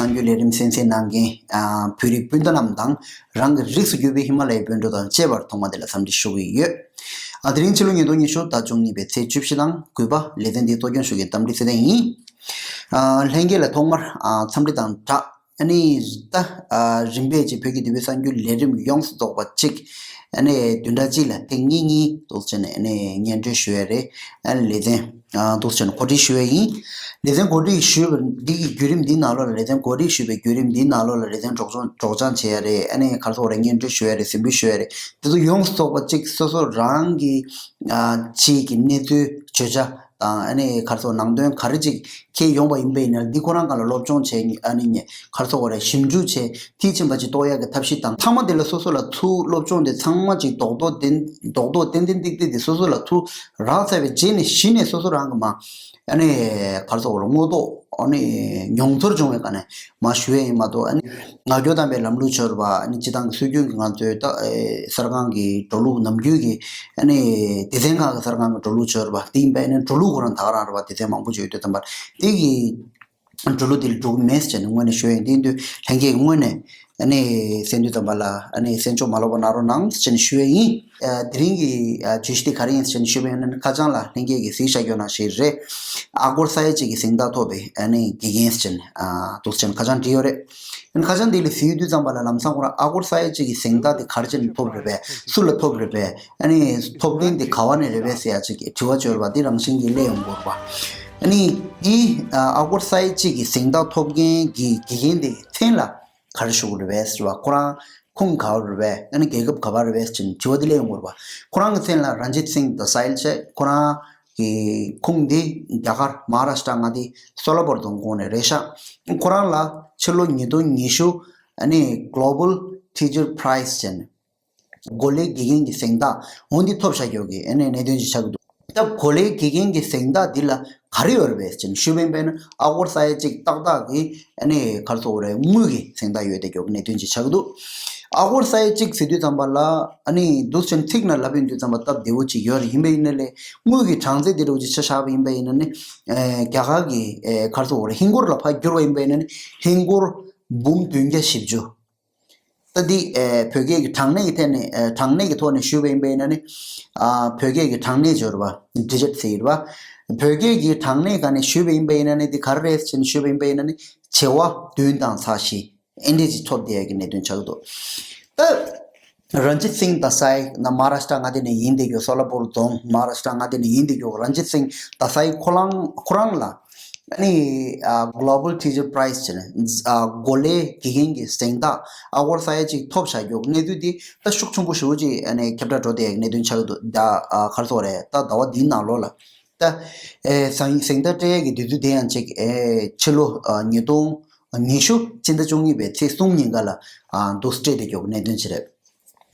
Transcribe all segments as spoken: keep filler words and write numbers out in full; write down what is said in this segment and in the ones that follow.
གསར་འགྱུར་ལས་རིམ་གསན་གཟིགས་གནང་མཁན་ཨ་བོད་རིགས་སྤུན་ཟླ་རྣམས་དང་། རང་གི་རིགས་སུ་གྱུར་པའི་ཧི་མ་ལ་ཡའི་སྤུན་གྲོགས་དང་བཅས་པར་ཐོག་མ་དེ་ལ་འཚམས་འདྲི་ཞུ་གི་ཡོད། ཨ་དེ་རིང་ཕྱི་ལོ་ཉིས་སྟོང་ཉི་ཤུ་ཟླ་བཅུ་གཉིས་པའི་ཚེས་བཅུ་བཞི་དང་གུས་པ་ལེ་ཚན་འདི་གཙོ་སྐྱོང་ཞུ་མཁན་རྟ་མགྲིན་ཚེ་བརྟན་ཡིན། ཨ་ལྷན་རྒྱས་ལ་ཐོག་མར་ཨ་འཚམས་འདྲི་དང་སྦྲགས། ཨ་ནི་ད་ཨ་རིམ་པས་ཀྱི་བོད་ཀྱི་དུས་བབ་གསར་འགྱུར་ལས་རིམ་ཡོངས་སུ་རྫོགས་པ་གཅིག་ཨ་ནི་བདུན་ཕྲག་གཅིག་ལ་ཐེངས་གཉིས་གཉིས་འདུག་བྱས་ནས་ཨ་ནི་སྙན་སྒྲོན་ཞུ་ཡ་རེད། ཨ་ནི་ལེ་ཚན་ཨ་འདུག་བྱས་ནས་གོ་སྒྲིག་ཞུ་ཡ་ཡིན། ལེ་ཚན་གོ་སྒྲིག་ཞུས་པ་འདི་གི་བརྒྱུད་རིམ་འདི་ནང་ལོགས་ལ་ལེ་ཚན་གོ་སྒྲིག་ཞུས་པའི་བརྒྱུད་རིམ་འདི་ནང་ལོགས་ལ་ལེ་ཚན་སྒྲོག་སྦྱང་སྒྲོག་སྦྱང་བྱེད་ཡ་རེད། ཨ་ནི་ག་རེ་ཟེར་དགོས་རེད། སྙན་སྒྲོན་ཞུ་ཡ་རེད། གཟིགས་འབུལ་ཞུ་ཡ་རེད། དེ་ཚོ་ཡོངས་སུ་རྫོགས་པ་གཅིག་སོ་སོ་རང་གི་ཨ་ཕྱིའི་གི་གནས་ཚུལ་བརྗོད་བྱ་དང་ཨ་ནི་ག་རེ་ཟེར་ནང་དོན་ག་རེ་ཅིག་ཁྱེད་ཡོང་བ་ཡིན་པ་ཡིན་ན་འདི་ཁོ་རང་སྒང་ལ་སློབ་སྦྱོང་བྱས། ཨ་ནི་ངས་ག་རེ་ཟེར་དགོས་རེད། ཞིབ་འཇུག་བྱས། མཐིལ་ཕྱིན་པ་ཅིག་རྟོགས་ཡག་གི་ཐབས་ཤེས་དང་། མཐའ་མ་དེ་ལ་སོ་སོ་ལ་ཚུར་སློབ་སྦྱོང་དེ་ཚང་མ་ཅིག་རྡོག་རྡོག་ཏན་རྡོག་རྡོག་ཏན་ཏན་ཏིག་ཏིག་དེ་སོ་སོ་ལ་ཚུར་རག་ཚར་བའི་རྗེས་ནས་གཞི་ནས་སོ་སོ་རང་གི་མ་ཨ་ནི་ག་རེ་ཟེར་དགོས་རེད། དངོས་ཐོག་ཨ་ནི་མྱོང་ཚོར་བྱུང་བའི་སྒང་ནས་མ་ཞུ་ཡ་ཡིན་མ་གཏོགས། ཨ་ནི་ངག་རྒྱུན་དམ་པའི་ལམ་ལུགས་བྱས་པ། ཨ་ནི་སྤྱིར་བཏང་གི་སྲོལ་རྒྱུན་གྱི་ང་ཚོའི་ད་ཨེ་གསར་ཁང་གི་འགྲོ་ལུགས། ནམ་རྒྱུན་གྱི་ཨ་ནི་སྡེ་ཚན་ཁག་གི་གསར་ཁང་གི་འགྲོ་ལུགས་བྱས་པ་དེ་ཡིན་པ་ཡིན་ན། འགྲོ་ལུགས་ཁོ་རང་ད་ག་རང་རེད་པ། སྡེ་ཚན་མང་པོ་ཅིག་ཡོད་དུས་ཙམ་པར་དེ་གི་འགྲོ་ལུགས་དེ་ལ་འགྲོ་གི་མེད་ཟེར་ནས་དངོས་གནས་ཞུ་ཡ་ཡིན། དེ་ཡིན་དུས་ལྷན་རྒྱས་ཀྱིས་དངོས་གནས་ཨ་ནི་གསན་དུས་ཙམ་པ་ལ་ཨ་ནི་གསན་འཇོག་མ་ལོག་པ་གནང་རོགས་གནང་ཟེར་ནས་ཞུ་ཡ་ཡིན། ཨ་དེ་རིང་གི་ཨ་བརྗོད་གཞི་དེ་ག་རེ་ཡིན་ཟེར་ནས་ཞུས་པ་ཡིན་ན། ཁ་བྱང་ལ་ལྷན་རྒྱས་ཀྱིས་གཟིགས་བཞག་རྒྱུ་ནང་བཞིན་རེད། ཨ་སྒོར་ས་ཡ་གཅིག་གི་གཟེངས་རྟགས་ཐོབ་པའི་ཨ་ནི་དགེ་རྒན་ཟེར་ནས་ཨ་འདུག་ཟེར་ནས་ཁ་བྱང་བྲིས་ཡོད་རེད། ཨ་ནི་ཁ་བྱང་དེ་ལ་གཟིགས་དུས་ཙམ་པ་ལ་ལམ་སང་ཁོ་རང་ཨ་སྒོར་ས་ཡ་གཅིག་གི་གཟེངས་རྟགས་དེ་ག་རེ་བྱས་ནས་ཐོབ་རེད་པས། སུ་ལ་ཐོབ་རེད་པས། ཨ་ནི་ཐོབ་མཁན་དེ་ག་བ་ནས་རེད་པས་ཟེར་ཡ་ཅིག་གི་དྲི་བ་བྱས་པ་དེ་རང་བཞིན་གྱིས་སླེབས་ཡོང་གི་རེད་པ། ཨ་ནི་དེ་ཨ་སྒོར་ས་ཡ་གཅིག་གི་གཟེངས་རྟགས་ཐོབ་མཁན་གྱི་དགེ་རྒན་དེ་མཚན་ལ་ག་རེ་ཞུ་དགོས་རེད་པས་ཟེར་བ། ཁོ་རང་ཁུངས་ག་བ་རེད་པས། ཨ་ནི་རྒྱལ་ཁབ་ག་བ་རེད་པས་ཟེར་དྲི་བ་དེ་སླེབས་ཡོང་གི་རེད་པ། ཁོ་རང་གི་མཚན་ལ་རན་ཇིད་སིང་དེ་སཱལ་བྱས། ཁོ་རང་གི་ཁུངས་དེ་རྒྱ་གར་མ་ཧཱ་རཱ་ཤི་ཏྲ་མངའ་སྡེ་སོ་ལ་པུར་རྫོང་ཁོངས་ནས་རེད་ཤག་ཁོ་རང་ལ་ཕྱི་ལོ་ཉིས་སྟོང་ཉི་ཤུ་ཨ་ནི་Global Teacher Prize ཟེར་ནས་གོ་ལའི་དགེ་རྒན་གྱི་གཟེངས་རྟགས་འོ་འདི་ཐོབ་བཞག་ཡོད་ཀྱི་ཨ་ནི་གནད་དོན་ཅིག་ཆགས་ཀྱི་འདུག་ད་གོ་ལའི་དགེ་རྒན་གྱི་གཟེངས་རྟགས་འདི་ལ་ག་རེ་ཡོད་རེད་པས་ཟེར་ནས་ཞུས་པ་ཡིན་པས་ན། ཨ་སྒོར་ས་ཡ་གཅིག་ཏག་ཏག་གི་ཨ་ནི་ག་རེ་ཟེར་དགོས་རེད། དངུལ་གྱི་གཟེངས་རྟགས་ཡོད་བསྡད་ཀྱི་ཡོད་ཀྱི་གནད་དོན་ཅིག་ཆགས་ཀྱི་འདུག་ཨ་སྒོར་ས་ཡ་གཅིག་ཟེར་དུས་ཙམ་པ་ལ་ཨ་ནི་འདུག་ཟེར་ནས་ཚིག་ནང་ལབ་ཡོང་དུས་ཙམ་པ་སྟབས་བདེ་བོ་ཅིག་ཡོད་རེད། ཡིན་པ་ཡིན་ན་ལས་དངུལ་གྱི་གྲངས་ཚད་འདི་འདྲ་བོ་ཅིག་ཆ་བཞག་པ་ཡིན་པ་ཡིན་ན་ནི། ཨེ་རྒྱ་གར་གྱི་ཨེ་ག་རེ་ཟེར་དགོས་རེད། ཧིན་སྒོར་ལ་ཕར་བསྒྱུར་བ་ཡིན་པ་ཡིན་ན་ནི་ཧིན་སྒོར་འབུམ་བདུན་བརྒྱ་བཞི་བཅུ། ད་འདི་ཨེ་བོད་སྐད་ཀྱི་གྲངས་གནས་ཀྱི་ཐད་ནས་ཨེ་གྲངས་གནས་ཀྱི་ཐོག་ནས་ཞུས་པ་ཡིན་པ་ཡིན་ན་ནི། ཨ་བོད་སྐད་ཀྱི་གྲངས་གནས་ཟེར་བ། ཌི་ཇིཊ་ཟེར་བ། བོད་སྐད་ཀྱི་གྲངས་གནས་སྒང་ནས་ཞུས་པ་ཡིན་པ་ཡིན་ན་ནི་འདི་ག་རེ་རེད་ཟེར་ནས་ཞུས་པ་ཡིན་པ་ཡིན་ན་ནི་བྱེ་བ་བདུན་དང་ཚེག་བཞི་ཨེ་འདྲས་ཅིག་ཐོབ་བསྡད་ཡག་གི་གནད་དོན་ཆགས་ཀྱི་འདུག་ད་རན་ཇིད་སིང་དེ་སཱལ་ན་མ་ཧཱ་རཱ་ཤི་ཏྲ་མངའ་སྡེ་ནས་ཡིན་བསྡད་ཀྱི་ཡོད། སོ་ལ་པུར་རྫོང་མ་ཧཱ་རཱ་ཤི་ཏྲ་མངའ་སྡེ་ནས་ཡིན་བསྡད་ཀྱི་ཡོད། རན་ཇིད་སིང་དེ་སཱལ་ཁོ་རང་ཁོ་རང་ལ་ཨ་ནི་ཨ་Global Teacher Prize ཟེར་ནས་ཨ་གོ་ལའི་དགེ་རྒན་གྱི་གཟེངས་རྟགས་ཨ་སྒོར་ས་ཡ་གཅིག་ཐོབ་བཞག་རྒྱུ་གནས་ཚུལ་འདི་ད་ཤུགས་ཆེན་པོ་ཞེ་པོ་ཅིག་ཨ་ནི་ཁྱབ་བསྒྲགས་འགྲོ་བསྡད་ཡག་གནད་དོན་ཆགས་ཀྱི་འདུག་ད་ཨ་ག་རེ་ཟེར་དགོས་རེད། ད་ཟླ་བ་འདིའི་ནང་ལོགས་ལ་ད་ཨེ་གཟེངས་གཟེངས་རྟགས་སྤྲད་ཡག་གི་དུས་ཚོད་དེ་ཡང་ཅིག་ཨེ་ཕྱི་ལོ་ཨ་ཉིས་སྟོང་ཉི་ཤུ་སྤྱི་ཟླ་བཅུ་གཉིས་པའི་ཚེས་གསུམ་ཉིན་ཀ་ལ་ཨ་འདུག་སྤྲད་བསྡད་ཀྱི་ཡོད་གནད་དོན་ཅིག་རེད།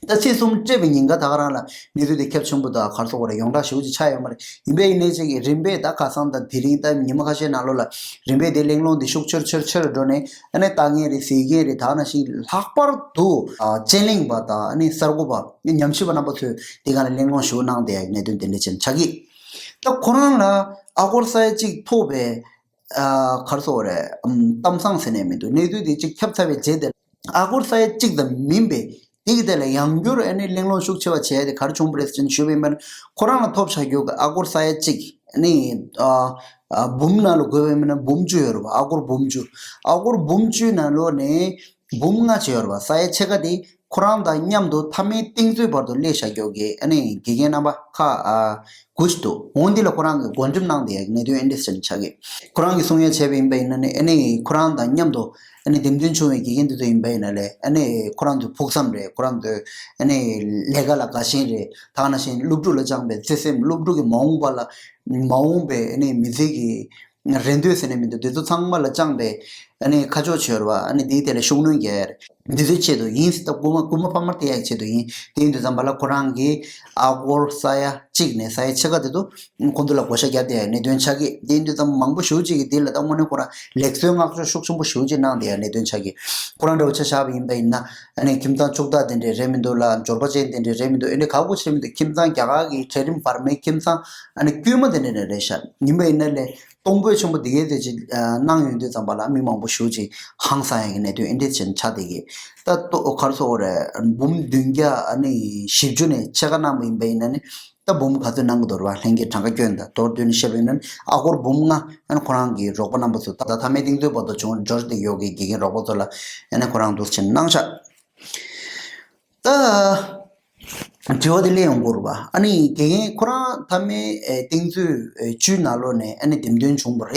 ད་ཚེས་གསུམ་སྤྲད་པའི་ཉིན་ཀ་ད་ག་རང་ལ་གནས་ཚུལ་དེ་ཁྱབ་ཆེན་པོ་དང་ག་རེ་ཟེར་དགོས་རེད། ཡོངས་གྲགས་ཞེ་པོ་ཅིག་ཆགས་ཡོད་མ་རེད། ཡིན་པས་ཡིན་ནའི་ཅིག་གི་རིམ་པས་ད་ཁ་སང་དང་དེ་རིང་ད་ཉི་མ་ཁ་ཤས་ནང་ལོགས་ལ་རིམ་པས་དེ་གླེང་སློང་དེ་ཤུགས་ཆེར་ཆེར་ཆེར་འགྲོ་ནས་ཨ་ནི་ལྟ་མཁན་རེད། གཟིགས་མཁན་རེད། ད་ག་ནང་བཞིན་ལྷག་པར་དུ་ཨ་དཔྱད་གླེང་པ་དང་ཨ་ནི་གསར་འགོད་པ་ཉམས་ཞིབ་པ་རྣམ་པ་ཚོས་དེ་ག་ལ་གླེང་སློང་ཞེ་པོ་གནང་བསྡད་ཡག་གནད་དོན་དེ་འདྲ་ཅིག་ཆགས་ཀྱི། ད་ཁོ་རང་ལ་ཨ་སྒོར་ས་ཡ་གཅིག་ཐོབ་པའི་ཨ་ག་རེ་ཟེར་དགོས་རེད། ཨམ་གཏམ་བཟང་ཟེར་ནས་མི་འདུག་གནས་ཚུལ་དེ་གཅིག་ཁྱབ་ཚར་བའི་རྗེས་དེ་ལ་ཨ་སྒོར་ས་ཡ་གཅིག་ཙམ་མིན་པའི་དེ་གི་ཐད་ལ་ཡང་བསྐྱར་ཨ་ནི་གླེང་སློང་ཤུགས་ཆེ་བ་བྱས་ཏེ་ག་རེ་བྱུང་བ་རེད་ཟེར་ནས་ཞུས་པ་ཡིན་པ་ན། ཁོ་རང་ལ་ཐོབ་བཞག་རྒྱུ་གི་ཨ་སྒོར་ས་ཡ་གཅིག་ཨ་ནི་ཨ་ཨ་འབུམ་ནང་ལ་བགོས་པ་ཡིན་ན་འབུམ་བཅུ་ཡོད་རེད་པ། ཨ་སྒོར་འབུམ་བཅུ། ཨ་སྒོར་འབུམ་བཅུའི་ནང་ལོགས་ནས་འབུམ་ལྔ་ཅིག་ཡོད་རེད་པ། ས་ཡ་ཕྱེད་ཀ་དེ་ཁོ་རང་དང་མཉམ་དུ་མཐའ་མའི་རྟིང་རྩོད་བར་དུ་སླེབས་བཞག་རྒྱུ་གི་ཨ་ནི་དགེ་རྒན་རྣམ་པ་ཁག་ཨ་དགུ་ཅིག་འདུག་འོ་འདི་ལ་ཁོ་རང་གིས་བགོ་འགྲེམས་གནང་བསྡད་ཡག་གནད་དོན་ཨེ་འདྲ་ཅིག་ཆགས་ཀྱི། ཁོ་རང་གིས་གསུང་ཡ་བྱས་པ་ཡིན་པ་ཡིན་ན་ནི་ཨ་ནི་ཁོ་རང་དང་མཉམ་དུ་ཨ་ནི་འདེམས་ཐོན་བྱུང་བའི་དགེ་རྒན་དེ་ཚོ་ཡིན་པ་ཡིན་ན་ལས་ཨ་ནི་ཁོ་རང་ཚོའི་ཕུགས་བསམ་རེད། ཁོ་རང་ཚོའི་ཨ་ནི་ལས་ཀ་ལ་དགའ་ཞེན་རེད། ད་ག་ནང་བཞིན་སློབ་ཕྲུག་ལ་བཅངས་པའི་བརྩེ་སེམས། སློབ་ཕྲུག་གི་མ་འོངས་པ་ལ་མ་འོངས་པའི་ཨ་ནི་མི་ཚེ་གི་རེ་འདོད་ཟེར་ནས་མི་འདུག་དེ་ཚོ་ཚང་མ་ལ་བཅངས་པའི་ཨ་ནི་ཁ་ཕྱོགས་བྱས་པ། ཨ་ནི་དེའི་ཐད་ལ་ཤུགས་སྣོན་རྒྱག་ཡ་རེད། འདི་ཚོའི་ཆེད་དུ་ཡིན། ད་རྐུ་མ་རྐུ་མ་ཕ་མར་སྟེར་ཡག་ཆེད་དུ་ཡིན། དེ་ཡིན་དུས་ཙམ་པ་ལ་ཁོ་རང་གིས་ཨ་སྒོར་ས་ཡ་གཅིག་ནས་ས་ཡ་ཕྱེད་ཀ་དེ་ཚོ་ཁོང་ཚོ་ལ་བགོ་བཤའ་བརྒྱབ་བསྡད་ཡ་གནད་དོན་ཆགས་ཀྱི། དེ་ཡིན་དུས་ཙམ་མང་པོ་ཞེ་པོ་ཅིག་གིས་འདི་ལ་ད་དངོས་གནས་ཁོ་རང་ལེགས་གསོའི་བསྔགས་བརྗོད་ཤུགས་ཆེན་པོ་ཞེ་པོ་ཅིག་གནང་བསྡད་ཡ་གནད་དོན་ཆགས་ཀྱི། ཁོ་རང་འདྲ་བོ་ཆ་བཞག་པ་ཡིན་པ་ཡིན་ན་ཨ་ནི་ཁྱིམ་ཚང་ཕྱུག་བདག་དེ་འདྲས་རེད་མི་འདུག་ལ། འབྱོར་པ་ཅན་དེ་འདྲས་རེད་མི་འདུག་ཨ་ནི་ག་གུ་ཆེ་མི་འདུག་ཁྱིམ་ཚང་རྒྱ་གར་གྱི་གྲལ་རིམ་བར་མའི་ཁྱིམ་ཚང་ཨ་ནི་དཀྱུས་མ་དེ་འདྲས་རེད་ཤག་ཡིན་པ་ཡིན་ན་ལས། གཏོང་ཕོད་ཆེན་པོ་འདི་གའི་དེ་ཅིག་གནང་ཡོང་དུས་ཙམ་པ་ལ་མི་མང་པོ་ཞེ་ཅིག་ཧང་སང་ཡ་གི་གནད་དོན་ཨེ་འདྲས་ཅིག་ཆགས་བསྡད་ཀྱི། ད་ལྟོ་ག་རེ་ཟེར་དགོས་རེད། འབུམ་བདུན་བརྒྱ་ཨ་ནི་བཞི་བཅུ་ནས་ཕྱེད་ཀ་གནང་བ་ཡིན་པ་ཡིན་ན་ནི། ད་འབུམ་ག་ཚོད་གནང་གི་འདུག་རེད་བ། ལྷན་རྒྱས་གྲངས་ཀ་སྐྱོན་དང་མདོར་བསྡུས་ནས་བཤད་པ་ཡིན་ན་ནི་ཨ་སྒོར་འབུམ་ལྔ་ཨ་ནི་ཁོ་རང་གི་རོགས་པ་རྣམ་པ་ཚོ། ད་ད་མཐའ་མའི་གཏིང་ཚོད་བར་དུ་འབྱོར་བསྡད་ཡོད་ཀྱི་དགེ་རྒན་རོགས་པ་ཚོ་ལ་ཨ་ནི་ཁོ་རང་འདུག་སེ་གནང་ཤག་ད་དྲི་བ་དེ་སླེབས་ཡོང་གི་རེད་བ། ཨ་ནི་དགེ་རྒན་ཁོ་རང་མཐའ་མའི་ཨེ་གཏིང་ཚོད་ཨེ་བཅུའི་ནང་ལོགས་ནས་ཨ་ནི་འགྲེམས་སྟོན་བྱུང་བ་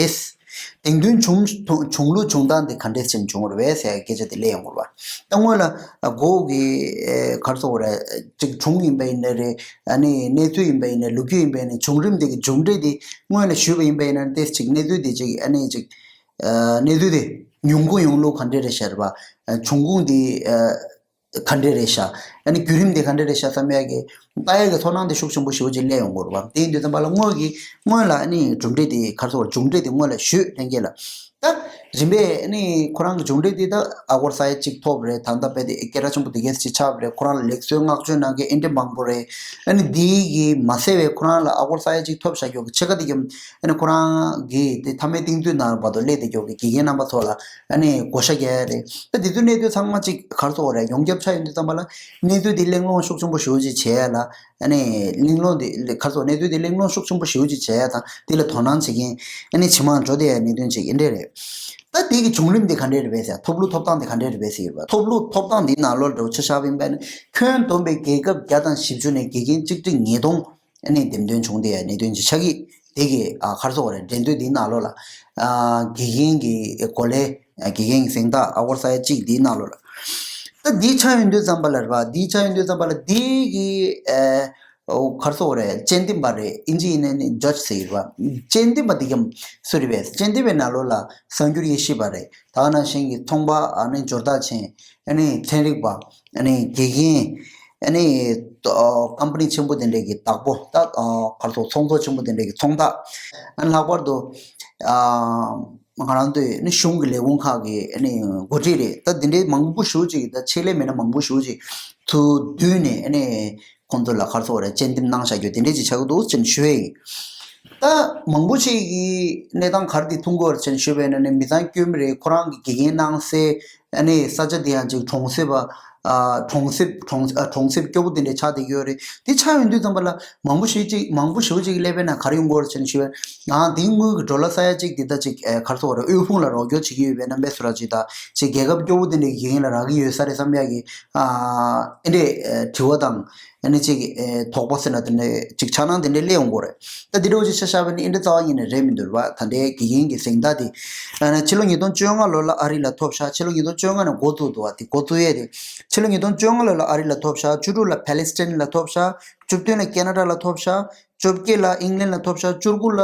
རེད། འགྲེམས་སྟོན་བྱུང་བྱུང་ལུགས་བྱུང་སྟངས་དེ་ག་འདྲས་ཅིག་བྱུང་བ་རེད་ཟེར་སྐད་ཆ་དེ་སླེབས་ཡོང་གི་རེད་བ། ད་སྔོན་ལ་ཨ་མགོ་གི་ཨེ་ག་རེ་ཟེར་དགོས་རེད། ཅིག་སྒྲུང་ཡིན་པ་ཡིན་ནའི་རེད། ཨ་ནི་གནས་ཚུལ་ཡིན་པ་ཡིན་ནའི་ལོ་རྒྱུས་ཡིན་པ་ཡིན་ནའི་བྱུང་རིམ་དེ་གི་མཇུག་འབྲས་དེ་སྔོན་ལ་ཞུས་པ་ཡིན་པ་ཡིན་ན་ཏོག་ཙམ་ཅིག་གནས་ཚུལ་དེ་ཅིག་ཨ་ནི་ཅིག་ཨ་གནས་ཚུལ་དེ་ཉུང་གུ་ཡོང་ལུགས་ག་འདྲས་རེད་ཤག་རེད་བ། ཨ་བྱུང་ཁུངས་དེ་ཨ་ག་འདྲས་རེད་ཤག་ཨ་ནི་བརྒྱུད་རིམ་དེ་ག་འདྲས་རེད་ཤག་བསམ་ཡག་གི་ལྟ་ཡག་གི་ཚོར་སྣང་དེ་ཤུགས་ཆེན་པོ་ཞེ་པོ་ཅིག་སླེབས་ཡོང་གི་རེད་བ། དེ་ཡིན་དུས་ཙམ་པ་ལ་སྔོན་གྱི་སྔོན་ལ་ཨ་ནི་གྲུབ་འབྲས་དེ་ག་རེ་ཟེར་དགོས་རེད། མཇུག་འབྲས་དེ་སྔོན་ལ་ཞུས་ལྷན་རྒྱས་ལ། ད་རིམ་པས་ཨ་ནི་ཁོ་རང་གི་མཇུག་འབྲས་དེ་ད་ཨ་སྒོར་ས་ཡ་གཅིག་ཐོབ་རེད། ད་ལྟ་དཔེ་དེ་སྐད་གྲགས་ཆེན་པོ་དེ་གས་ཅིག་ཆགས་པ་རེད། ཁོ་རང་ལ་ལེགས་གསོལ་བསྔགས་བརྗོད་གནང་མཁན་ཨེ་འདྲས་མང་པོ་རེད། ཨ་ནི་འདི་གིས་མ་ཟད་པའི་ཁོ་རང་ལ་ཨ་སྒོར་ས་ཡ་གཅིག་ཐོབ་བཞག་ཡོད་ཀྱི་ཕྱེད་ཀ་དེ་ཀྱང་ཨ་ནི་ཁོ་རང་གིས་དེ་མཐའ་མའི་གཏིང་ཚོད་ནང་བར་དུ་སླེབས་བསྡད་ཡོད་ཀྱི་དགེ་རྒན་རྣམ་པ་ཚོ་ལ་ཨ་ནི་བགོ་བཤའ་རྒྱག་ཡ་རེད། ད་དེ་ཚོའི་གནས་ཚུལ་ཚང་མ་གཅིག་ག་རེ་ཟེར་དགོས་རེད། ཡོངས་ཁྱབ་ཆགས་ཡོང་དུས་ཙམ་པ་ལ་གནས་ཚུལ་དེ་གླེང་སློང་ཤུགས་ཆེན་པོ་ཞེ་པོ་ཅིག་བྱེད་ཡ་ལ། ཨ་ནི་གླེང་སློང་དེ་ག་རེ་ཟེར་དགོས། གནས་ཚུལ་དེ་གླེང་སློང་ཤུགས་ཆེན་པོ་ཞེ་པོ་ཅིག་བྱེད་ཡ་དང་དེ་ལ་དོ་སྣང་བྱེད་མཁན་ཨ་ནི་ཇེ་མང་འགྲོ་བསྡད་ཡ་གནད་དོན་ཅིག་ཨེ་འདྲས་རེད། ད་དེ་གི་བྱུང་རིམ་དེ་ག་འདྲས་རེད་པས་ཟེར། ཐོབ་ལུགས་ཐོབ་སྟངས་དེ་ག་འདྲས་རེད་པས་ཟེར་བ། ཐོབ་ལུགས་ཐོབ་སྟངས་འདིའི་ནང་ལོགས་འགྲོ་ཆ་བཞག་པ་ཡིན་པ་ནི་ཁྱོན་བསྡོམས་པའི་རྒྱལ་ཁབ་བརྒྱ་དང་བཞི་བཅུ་ནས་དགེ་རྒན་གཅིག་ཁྲི་ཉིས་སྟོང་ཨ་ནི་འདེམས་ཐོན་བྱུང་བསྡད་ཡ་གནད་དོན་ཅིག་ཆགས་ཀྱི། དེ་གི་ཨ་ག་རེ་ཟེར་དགོས་རེད། འགྲན་བསྡུར་འདིའི་ནང་ལོགས་ལ་ཨ་དགེ་རྒན་གྱི་གོ་ལའི་ཨ་དགེ་རྒན་གྱི་གཟེངས་རྟགས་ཨ་སྒོར་ས་ཡ་གཅིག་འདིའི་ནང་ལོགས་ལ། ད་འདི་ཆགས་ཡོང་དུས་ཙམ་པ་ལ་རེད་པ། འདི་ཆགས་ཡོང་དུས་ཙམ་པ་ལ་འདི་གི་ཨ་ཨོ་ག་རེ་ཟེར་དགོས་རེད། དཔྱད་འདེམས་པ་རེད། ཨིན་ཇི་ཡིན་ན་ནི་ཇཇ་ཟེར་གྱི་རེད་པ། དཔྱད་འདེམས་པ་འདི་གམ་སུ་རེད་པས། དཔྱད་འདེམས་པའི་ནང་ལོགས་ལ་གསར་འགྱུར་དབྱེ་ཞིབ་པ་རེད། ད་ག་ནང་བཞིན་གྱི་ཚོང་པ་ཨ་ནི་འབྱོར་བདག་ཅན། ཨ་ནི་ཚན་རིག་པ། ཨ་ནི་དགེ་རྒན། ཨ་ནི་ཨོ་ཀམ་པ་ནི་ཆེན་པོ་དེ་འདྲས་ཀྱི་བདག་པོ། ད་ཨོ་ག་རེ་ཟེར། ཚོང་ཚོགས་ཆེན་པོ་དེ་འདྲས་ཀྱི་ཚོང་བདག་ཨ་ནི་ལྷག་པར་དུ་ཨ་ང་རང་ཚོའི་ཨ་ནི་གཞུང་གི་ལས་ཁུངས་ཁག་གི་ཨ་ནི་འགོ་ཁྲིད་རེད། ད་དེ་འདྲས་མང་པོ་ཞེ་པོ་ཅིག་ད་ཆེད་ལས་མི་སྣ་མང་པོ་ཞེ་པོ་ཅིག་ཚུར་བསྡུས་ནས་ཨ་ནི་ཁོང་ཚོ་ལ་ག་རེ་ཟེར་དགོས་རེད། དཔྱད་འདེམས་གནང་བཞག་རྒྱུ་དེ་འདྲས་ཅིག་ཆགས་ཀྱི་འདུག་ཅེས་ཞུ་ཡས་ཡིན། ད་མང་པོ་ཞིག་གིས་གནས་སྟངས་ག་རེ་དེ་མཐོང་གི་ཡོད་རེད་ཅེས་ཞུས་པ་ཡིན་ན་ནི་མི་ཚང་སྐྱོན་མེད་རེད། ཁོ་རང་གི་དགེ་རྒན་གནང་སའི་ཨ་ནི་ས་ཆ་དེ་ཡང་ཅིག་གྲོང་གསེབ་པ། ཨ་གྲོང་གསེབ་གྲོང་ཨ་གྲོང་གསེབ་སྐྱོ་པོ་དེ་འདྲས་ཆགས་བསྡད་ཀྱི་ཡོད་རེད། དེ་ཆགས་ཡོང་དུས་ཙམ་པ་ལ་མང་པོ་ཞིག་ཅིག་མང་པོ་ཞེ་པོ་ཅིག་སླེབས་པས་ན་ག་རེ་ཡོང་གི་ཡོད་རེད་ཅེས་ཞུས་པ་ཡིན་ན། དེའི་དངུལ་གྱི་ཌོ་ལར་ས་ཡ་གཅིག་དེ་ད་ཅིག་ཨ་ག་རེ་ཟེར་དགོས་རེད། དབུལ་ཕོངས་ལ་རོགས་སྐྱོར་བྱེད་ཀྱི་ཡོད་པའི་རྣམ་པའི་བཟོ་འདྲ་ཅིག་དང་ཅིག་རྒྱལ་ཁབ་སྐྱོ་པོ་དེ་འདྲས་ཀྱི་དགེ་རྒན་ལ་རག་གི་ཡོད་ས་རེད་བསམ་ཡག་གི་ཨ་ཨེ་འདྲས་ཨ་དྲི་བ་དང་། ཨ་ནི་ཅིག་ཨེ་དོགས་པ་ཟེར་ན་དེ་འདྲའི་ཅིག་ཆགས་སྣང་དེ་འདྲའི་སླེབས་ཡོང་གི་རེད། ད་འདི་འདྲ་བོ་ཅིག་ཆ་བཞག་པ་ཡིན་ན་ཨེ་འདྲ་རྩ་བ་ཉིད་ནས་རེད་མི་འདུག་རེད་པ། ད་ལྟའི་དགེ་རྒན་གྱི་གཟེངས་རྟགས་དེ་ཨ་ནི་ཕྱི་ལོ་ཉིས་སྟོང་བཅོ་ལྔ་ལོ་ལ་ཨ་རི་ལ་ཐོབ་ཤག་ཕྱི་ལོ་ཉིས་སྟོང་བཅོ་ལྔ་ནས་འགོ་བཙུགས་འདུག་པ། དེ་འགོ་བཙུགས་ཡས་དེ་ཕྱི་ལོ་ཉིས་སྟོང་བཅོ་ལྔ་ལོ་ལ་ཨ་རི་ལ་ཐོབ་ཤག་བཅུ་དྲུག་ལ་ཕ་ལེ་སི་ཐན་ལ་ཐོབ་ཤག་བཅུ་བདུན་ལ་ཁེ་ན་ཌ་ལ་ཐོབ་ཤག་བཅོ་བརྒྱད་ལ་ཨིང་ལན་ལ་ཐོབ་ཤག་བཅུ་དགུ་ལ་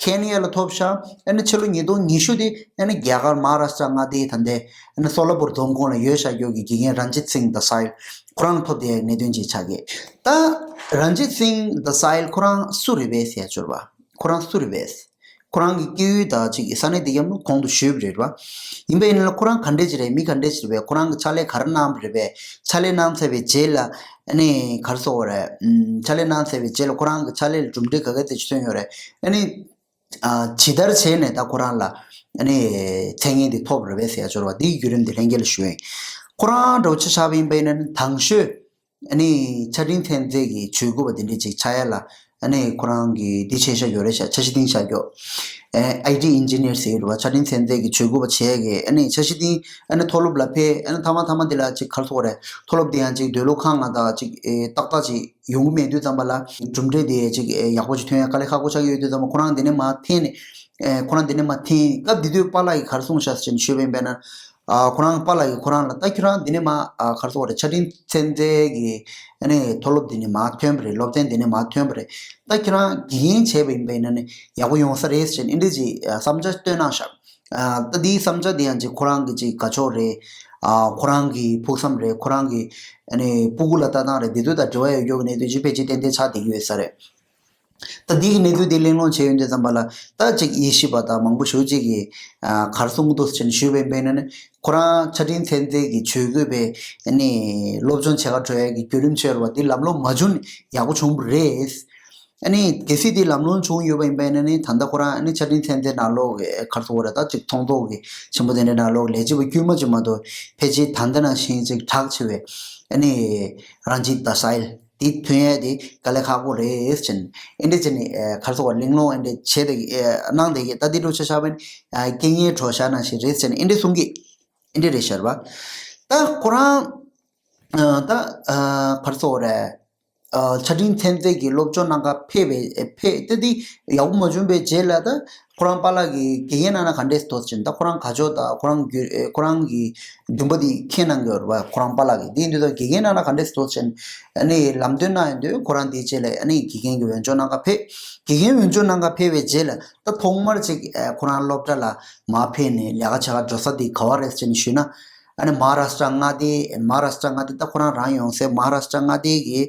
ཁེ་ནི་ཡ་ལ་ཐོབ་ཤག་ཨ་ནི་ཕྱི་ལོ་ཉིས་སྟོང་ཉི་ཤུ་དེ་ཨ་ནི་རྒྱ་གར་མ་ཧཱ་རཱ་ཤི་ཏྲ་མངའ་སྡེའི་ད་ལྟའི་ཨ་ནི་སོ་ལ་པུར་རྫོང་ཁོངས་ལ་ཡོད་བཞག་ཡོད་ཀྱི་དགེ་རྒན་རན་ཇིད་སིང་དེ་སཱལ་ཁོ་རང་ལ་ཐོབ་བསྡད་ཡག་གནད་དོན་ཅིག་ཆགས་ཀྱི། ད་རན་ཇིད་སིང་དེ་སཱལ་ཁོ་རང་སུ་རེད་པས་ཟེར་ཡ་ཅིག་ཡོད་རེད་པ། ཁོ་རང་སུ་རེད་པས། ཁོ་རང་གི་སྐྱེས་ཡུལ་དང་ཅིག་ས་གནས་དེ་ཡང་གོང་དུ་ཞུས་པ་རེད་པ། ཡིན་པ་ཡིན་ན་ཁོ་རང་ག་འདྲས་ཅིག་རེད། མི་ག་འདྲས་ཅིག་རེད་པས། ཁོ་རང་གི་ཕྱག་ལས་ག་རེ་གནང་བ་རེད་པས། ཕྱག་ལས་གནང་ཚར་བའི་རྗེས་ལ་ཨ་ནི་ག་རེ་ཟེར་དགོས་རེད། ཨམ་ཕྱག་ལས་གནང་ཚར་བའི་རྗེས་ལ་ཁོ་རང་གི་ཕྱག་ལས་ལ་གྲུབ་འབྲས་ག་ག་ཚོད་ཅིག་ཐོན་ཡོད་རེད། ཨ་ནི། ཨ་ཇི་ལྟར་བྱས་ནས་ད་ཁོ་རང་ལ་ཨ་ནི་མཚན་སྙན་དེ་ཐོབ་རེད་པས་ཟེར་ཡ་ཅིག་ཡོད་རེད་པ། འདིའི་བརྒྱུད་རིམ་དེ་ལྷན་རྒྱས་ལ་ཞུ་ཡིན། ཁོ་རང་འདྲ་བོ་ཆ་བཞག་པ་ཡིན་པ་ཡིན་ན་ནི་དང་ཤོས་ཨ་ནི་ཆ་འཕྲིན་ཚན་རྩལ་གྱི་ཇུས་འགོད་པ་དེ་འདྲས་ཅིག་ཆགས་ཡ་ལ་ཨ་ནི་ཁོ་རང་གིས་འདི་བྱས་བཞག་ཡོད་རེད་ཤག་འཆར་གཞི་བཏིང་བཞག་ཡོད། ཨེ་ཨའི་ཊི་ཨིན་ཇི་ནི་ཡར་ཟེར་གྱི་རེད་པ། ཆ་འཕྲིན་ཚན་རྩལ་གྱི་ཇུས་འགོད་པ་བྱས་ཀྱི་ཨ་ནི་འཆར་གཞི་བཏིང་ཨ་ནི་མཐོ་སློབ་ལ་ཕེབས། ཨ་ནི་མཐའ་མ་མཐའ་མ་འདི་ལ་ཅིག་ག་རེ་ཟེར་དགོས་རེད། མཐོ་སློབ་དེ་ཡང་ཅིག་འདོད་བློ་ཁེངས་ང་དང་ཅིག་ཨེ་ཏག་ཏག་ཅིག་ཡོང་གི་མེད་དུས་ཙམ་པ་ལ་གྲུབ་འབྲས་དེ་ཅིག་ཨེ་ཡག་པོ་ཅིག་ཐོན་ཡ་དཀའ་ལས་ཁག་པོ་ཆགས་ཀྱི་ཡོད་དུས་ཙམ་པ་ཁོ་རང་འདི་ནས་མར་འཐེན་ནས་ཨེ་ཁོ་རང་འདི་ནས་མར་འཐེན། སྐབས་དེ་དུས་པཱ་ལགས་ཀྱིས་ག་རེ་གསུངས་ཤག་ཟེར་ནས་ཞུས་པ་ཡིན་པས་ན། ཨ་ཁོ་རང་པཱ་ལགས་ཀྱིས་ཁོ་རང་ལ་ད་ཁྱོད་རང་འདི་ནས་མར་ཨ་ག་རེ་ཟེར་དགོས་རེད། ཆ་འཕྲིན་ཚན་རྩལ་གྱི་ཨ་ནི་མཐོ་སློབ་འདི་ནས་མར་ཐོན་པ་རེད། སློབ་ཚན་འདི་ནས་མར་ཐོན་པ་རེད། ད་ཁྱོད་རང་དགེ་རྒན་བྱས་པ་ཡིན་པས་ན་ནི་ཡག་པོ་ཡོང་ས་རེད་ཟེར་ནས་ཨེ་འདྲས་ཅིག་ཨ་བསམ་འཆར་བཏོན་གནང་ཤག་ཨ་ད་འདིའི་བསམ་འཆར་འདི་ཡང་ཅིག་ཁོ་རང་གི་ཅིག་དགའ་ཕྱོགས་རེད། ཨ་ཁོ་རང་གི་ཕུགས་བསམ་རེད། ཁོ་རང་གི་ཨ་ནི་སྤུ་གུ་ལ་ལྟ་སྟངས་རེད། འདི་ཚོ་དང་འབྲེལ་བ་ཡོད་ཡོད་ཀྱི་གནད་དོན་ཅིག་ཕལ་ཆེར་ཏན་ཏན་ཆགས་བསྡད་ཀྱི་ཡོད་ས་རེད། ད་འདི་གི་གནས་ཚུལ་འདི་གླེང་སློང་བྱས་ཡོང་དུས་ཙམ་པ་ལ་ད་ཅིག་དབྱེ་ཞིབ་པ་དང་མང་པོ་ཞེ་པོ་ཅིག་གིས་ཨ་ག་རེ་གསུང་གི་འདུག་ཟེར་ནས་ཞུས་པ་ཡིན་པས་ན་ནི་ཁོ་རང་ཆ་འཕྲིན་ཚན་རྩལ་གྱི་ཇུས་འགོད་པའི་ཨ་ནི་སློབ་སྦྱོང་བྱེད་གར་འགྲོ་ཡ་གི་བརྒྱུད་རིམ་བྱས་རེད་བ། འདི་ལམ་ལྷོང་མ་བྱུང་ནས་ཡག་པོ་བྱུང་བ་རེད། ཨ་ནི་གལ་སྲིད་དེ་ལམ་ལྷོང་བྱུང་ཡོད་པ་ཡིན་པ་ཡིན་ན་ནི། ད་ལྟ་ཁོ་རང་ཨ་ནི་ཆ་འཕྲིན་ཚན་རྩལ་ནང་ལོགས་ཀྱི་ག་རེ་ཟེར་དགོས་རེད། ད་ཅིག་མཐོང་རྟོགས་ཀྱི་ཆེན་པོ་དེ་འདྲའི་ནང་ལོགས་ལས་བྱེད་པ་དཀྱུས་མ་ཅིག་མ་གཏོགས། ཕལ་ཆེར་ད་ལྟ་ནང་བཞིན་ཅིག་གྲགས་ཆེ་བའི་ཨ་ནི་རན་ཇིད་དཱ་སཱིལ་དེ་ཐོན་ཡས་དེ་དཀའ་ལས་ཁག་པོ་རེད་ཟེར་ནས། ཨེ་འདྲ་བྱས་ནས་ཨ་ག་རེ་ཟེར་དགོས། གླེང་སློང་ཨེ་འདྲ་བྱས་ཏེ་ཨ་གནང་བསྡད་ཀྱི། ད་དེ་འདྲ་ཆ་བཞག་པ་ཡིན་ན། ཨ་རྐྱེན་ངན་གྲོགས་ཤར་ནང་བཞིན་རེད་ཟེར་ནས་ཨེ་འདྲ་གསུང་གི། ཨེ་འདྲ་རེད་ཤག་པ། ད་ཁོ་རང་ཨ་ད་ཨ་ག་རེ་ཟེར་དགོས་རེད། ཨ་ཆ་འཕྲིན་ཚན་རྩལ་གྱི་སློབ་སྦྱོང་གནང་ག་ཕེབས་པའི་ཕེབས་ཏེ་དེ་ཡག་པོ་མ་བྱུང་བའི་རྗེས་ལ། ད་ཁོ་རང་པཱ་ལགས་ཀྱིས་དགེ་རྒན་གནང་ན་ག་འདྲས་འདུག་ཟེར་ནས། ད་ཁོ་རང་དགའ་ཕྱོགས་དང་ཁོ་རང་གི་ཁོ་རང་གི་འདུན་པ་དེ་ཁས་གནང་གི་ཡོད་རེད་པ། ཁོ་རང་པཱ་ལགས་ཀྱིས། དེ་ཡིན་དུས་ད་དགེ་རྒན་གནང་ན་ག་འདྲས་འདུག་ཟེར་ནས་ཨ་ནི་ལམ་སྟོན་གནང་ཡོང་དུས། ཁོ་རང་དེའི་རྗེས་ལ་ཨ་ནི་དགེ་རྒན་གྱི་འོས་སྦྱོང་གནང་ག་ཕེབས། དགེ་རྒན་འོས་སྦྱོང་གནང་ག་ཕེབས་པའི་རྗེས་ལ། ད་ཐོག་མར་ཅིག་ཨ་ཁོ་རང་སློབ་གྲྭ་ལ་མར་ཕེབས་ནས་ལས་ཀ་བྱེད་ག་འགྲོ་ས་དེ་ག་བ་རེད་ཟེར་ནས་ཞུས་ན། ཨ་ནི་མ་ཧཱ་རཱ་ཤི་ཏྲ་མངའ་སྡེ། མ་ཧཱ་རཱ་ཤི་ཏྲ་མངའ་སྡེ། ད་ཁོ་རང་རང་ཡོང་སའི་མ་ཧཱ་རཱ་ཤི་ཏྲ་མངའ་སྡེ་གི་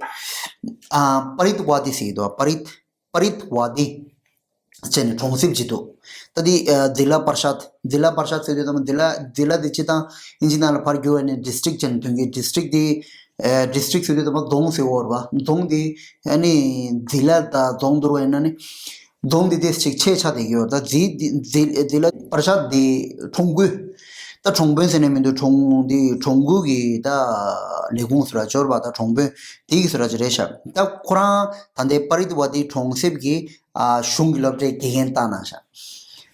ཨ་པ་རིད་ཝ་དི་ཟེར་གྱི་འདུག་པ་རིད། པ་རིད་ཝ་དི་ཟེར་ནས་གྲོང་གསེབ་ཅིག་འདུག་ད་དེ་ཨ་ཛི་ལ་པར་ཤད། ཛི་ལ་པར་ཤད་ཟེར་དུས་ཙམ་པ། ཛི་ལ་ཛི་ལ་དེ་སྤྱིར་བཏང་ཨིན་ཇི་ནང་ལ་ཕར་བསྒྱུར་བ་ནས་ཌིས་ཊིག་ཅིག་ཐོན་གྱི། ཌིས་ཊིག་དེ་ཨ་ཌིས་ཊིག་ཟེར་དུས་ཙམ་པ་རྫོང་ཟེར་བ་རེད་པ། རྫོང་དེ་ཨ་ནི་ཛི་ལ་དང་རྫོང་བསྡུར་བ་ཡིན་ན་ནི། རྫོང་འདི་ཏོག་ཙམ་ཆེ་ཆགས་བསྡད་ཀྱི་ཡོད། ད་ཛི་ཛི་ཛི་ལ་པར་ཤད་འདི་གྲོང་ཁུལ། ད་གྲོང་དཔོན་ཟེར་ནས་མི་འདུག་གྲོང་འདི་གྲོང་ཁུལ་གྱི་ད་ལས་ཁུངས་ཟེར་ར་ཅིག་ཡོད་རེད་པ། ད་གྲོང་དཔོན་དེ་གི་ཟེར་ར་ཅིག་རེད་ཤག་ད་ཁོ་རང་ད་ལྟའི་པ་རིད་ཝ་དི་གྲོང་གསེབ་ཀྱི་ཨ་གཞུང་གི་སློབ་གྲྭའི་དགེ་རྒན་བཏང་གནང་ཤག་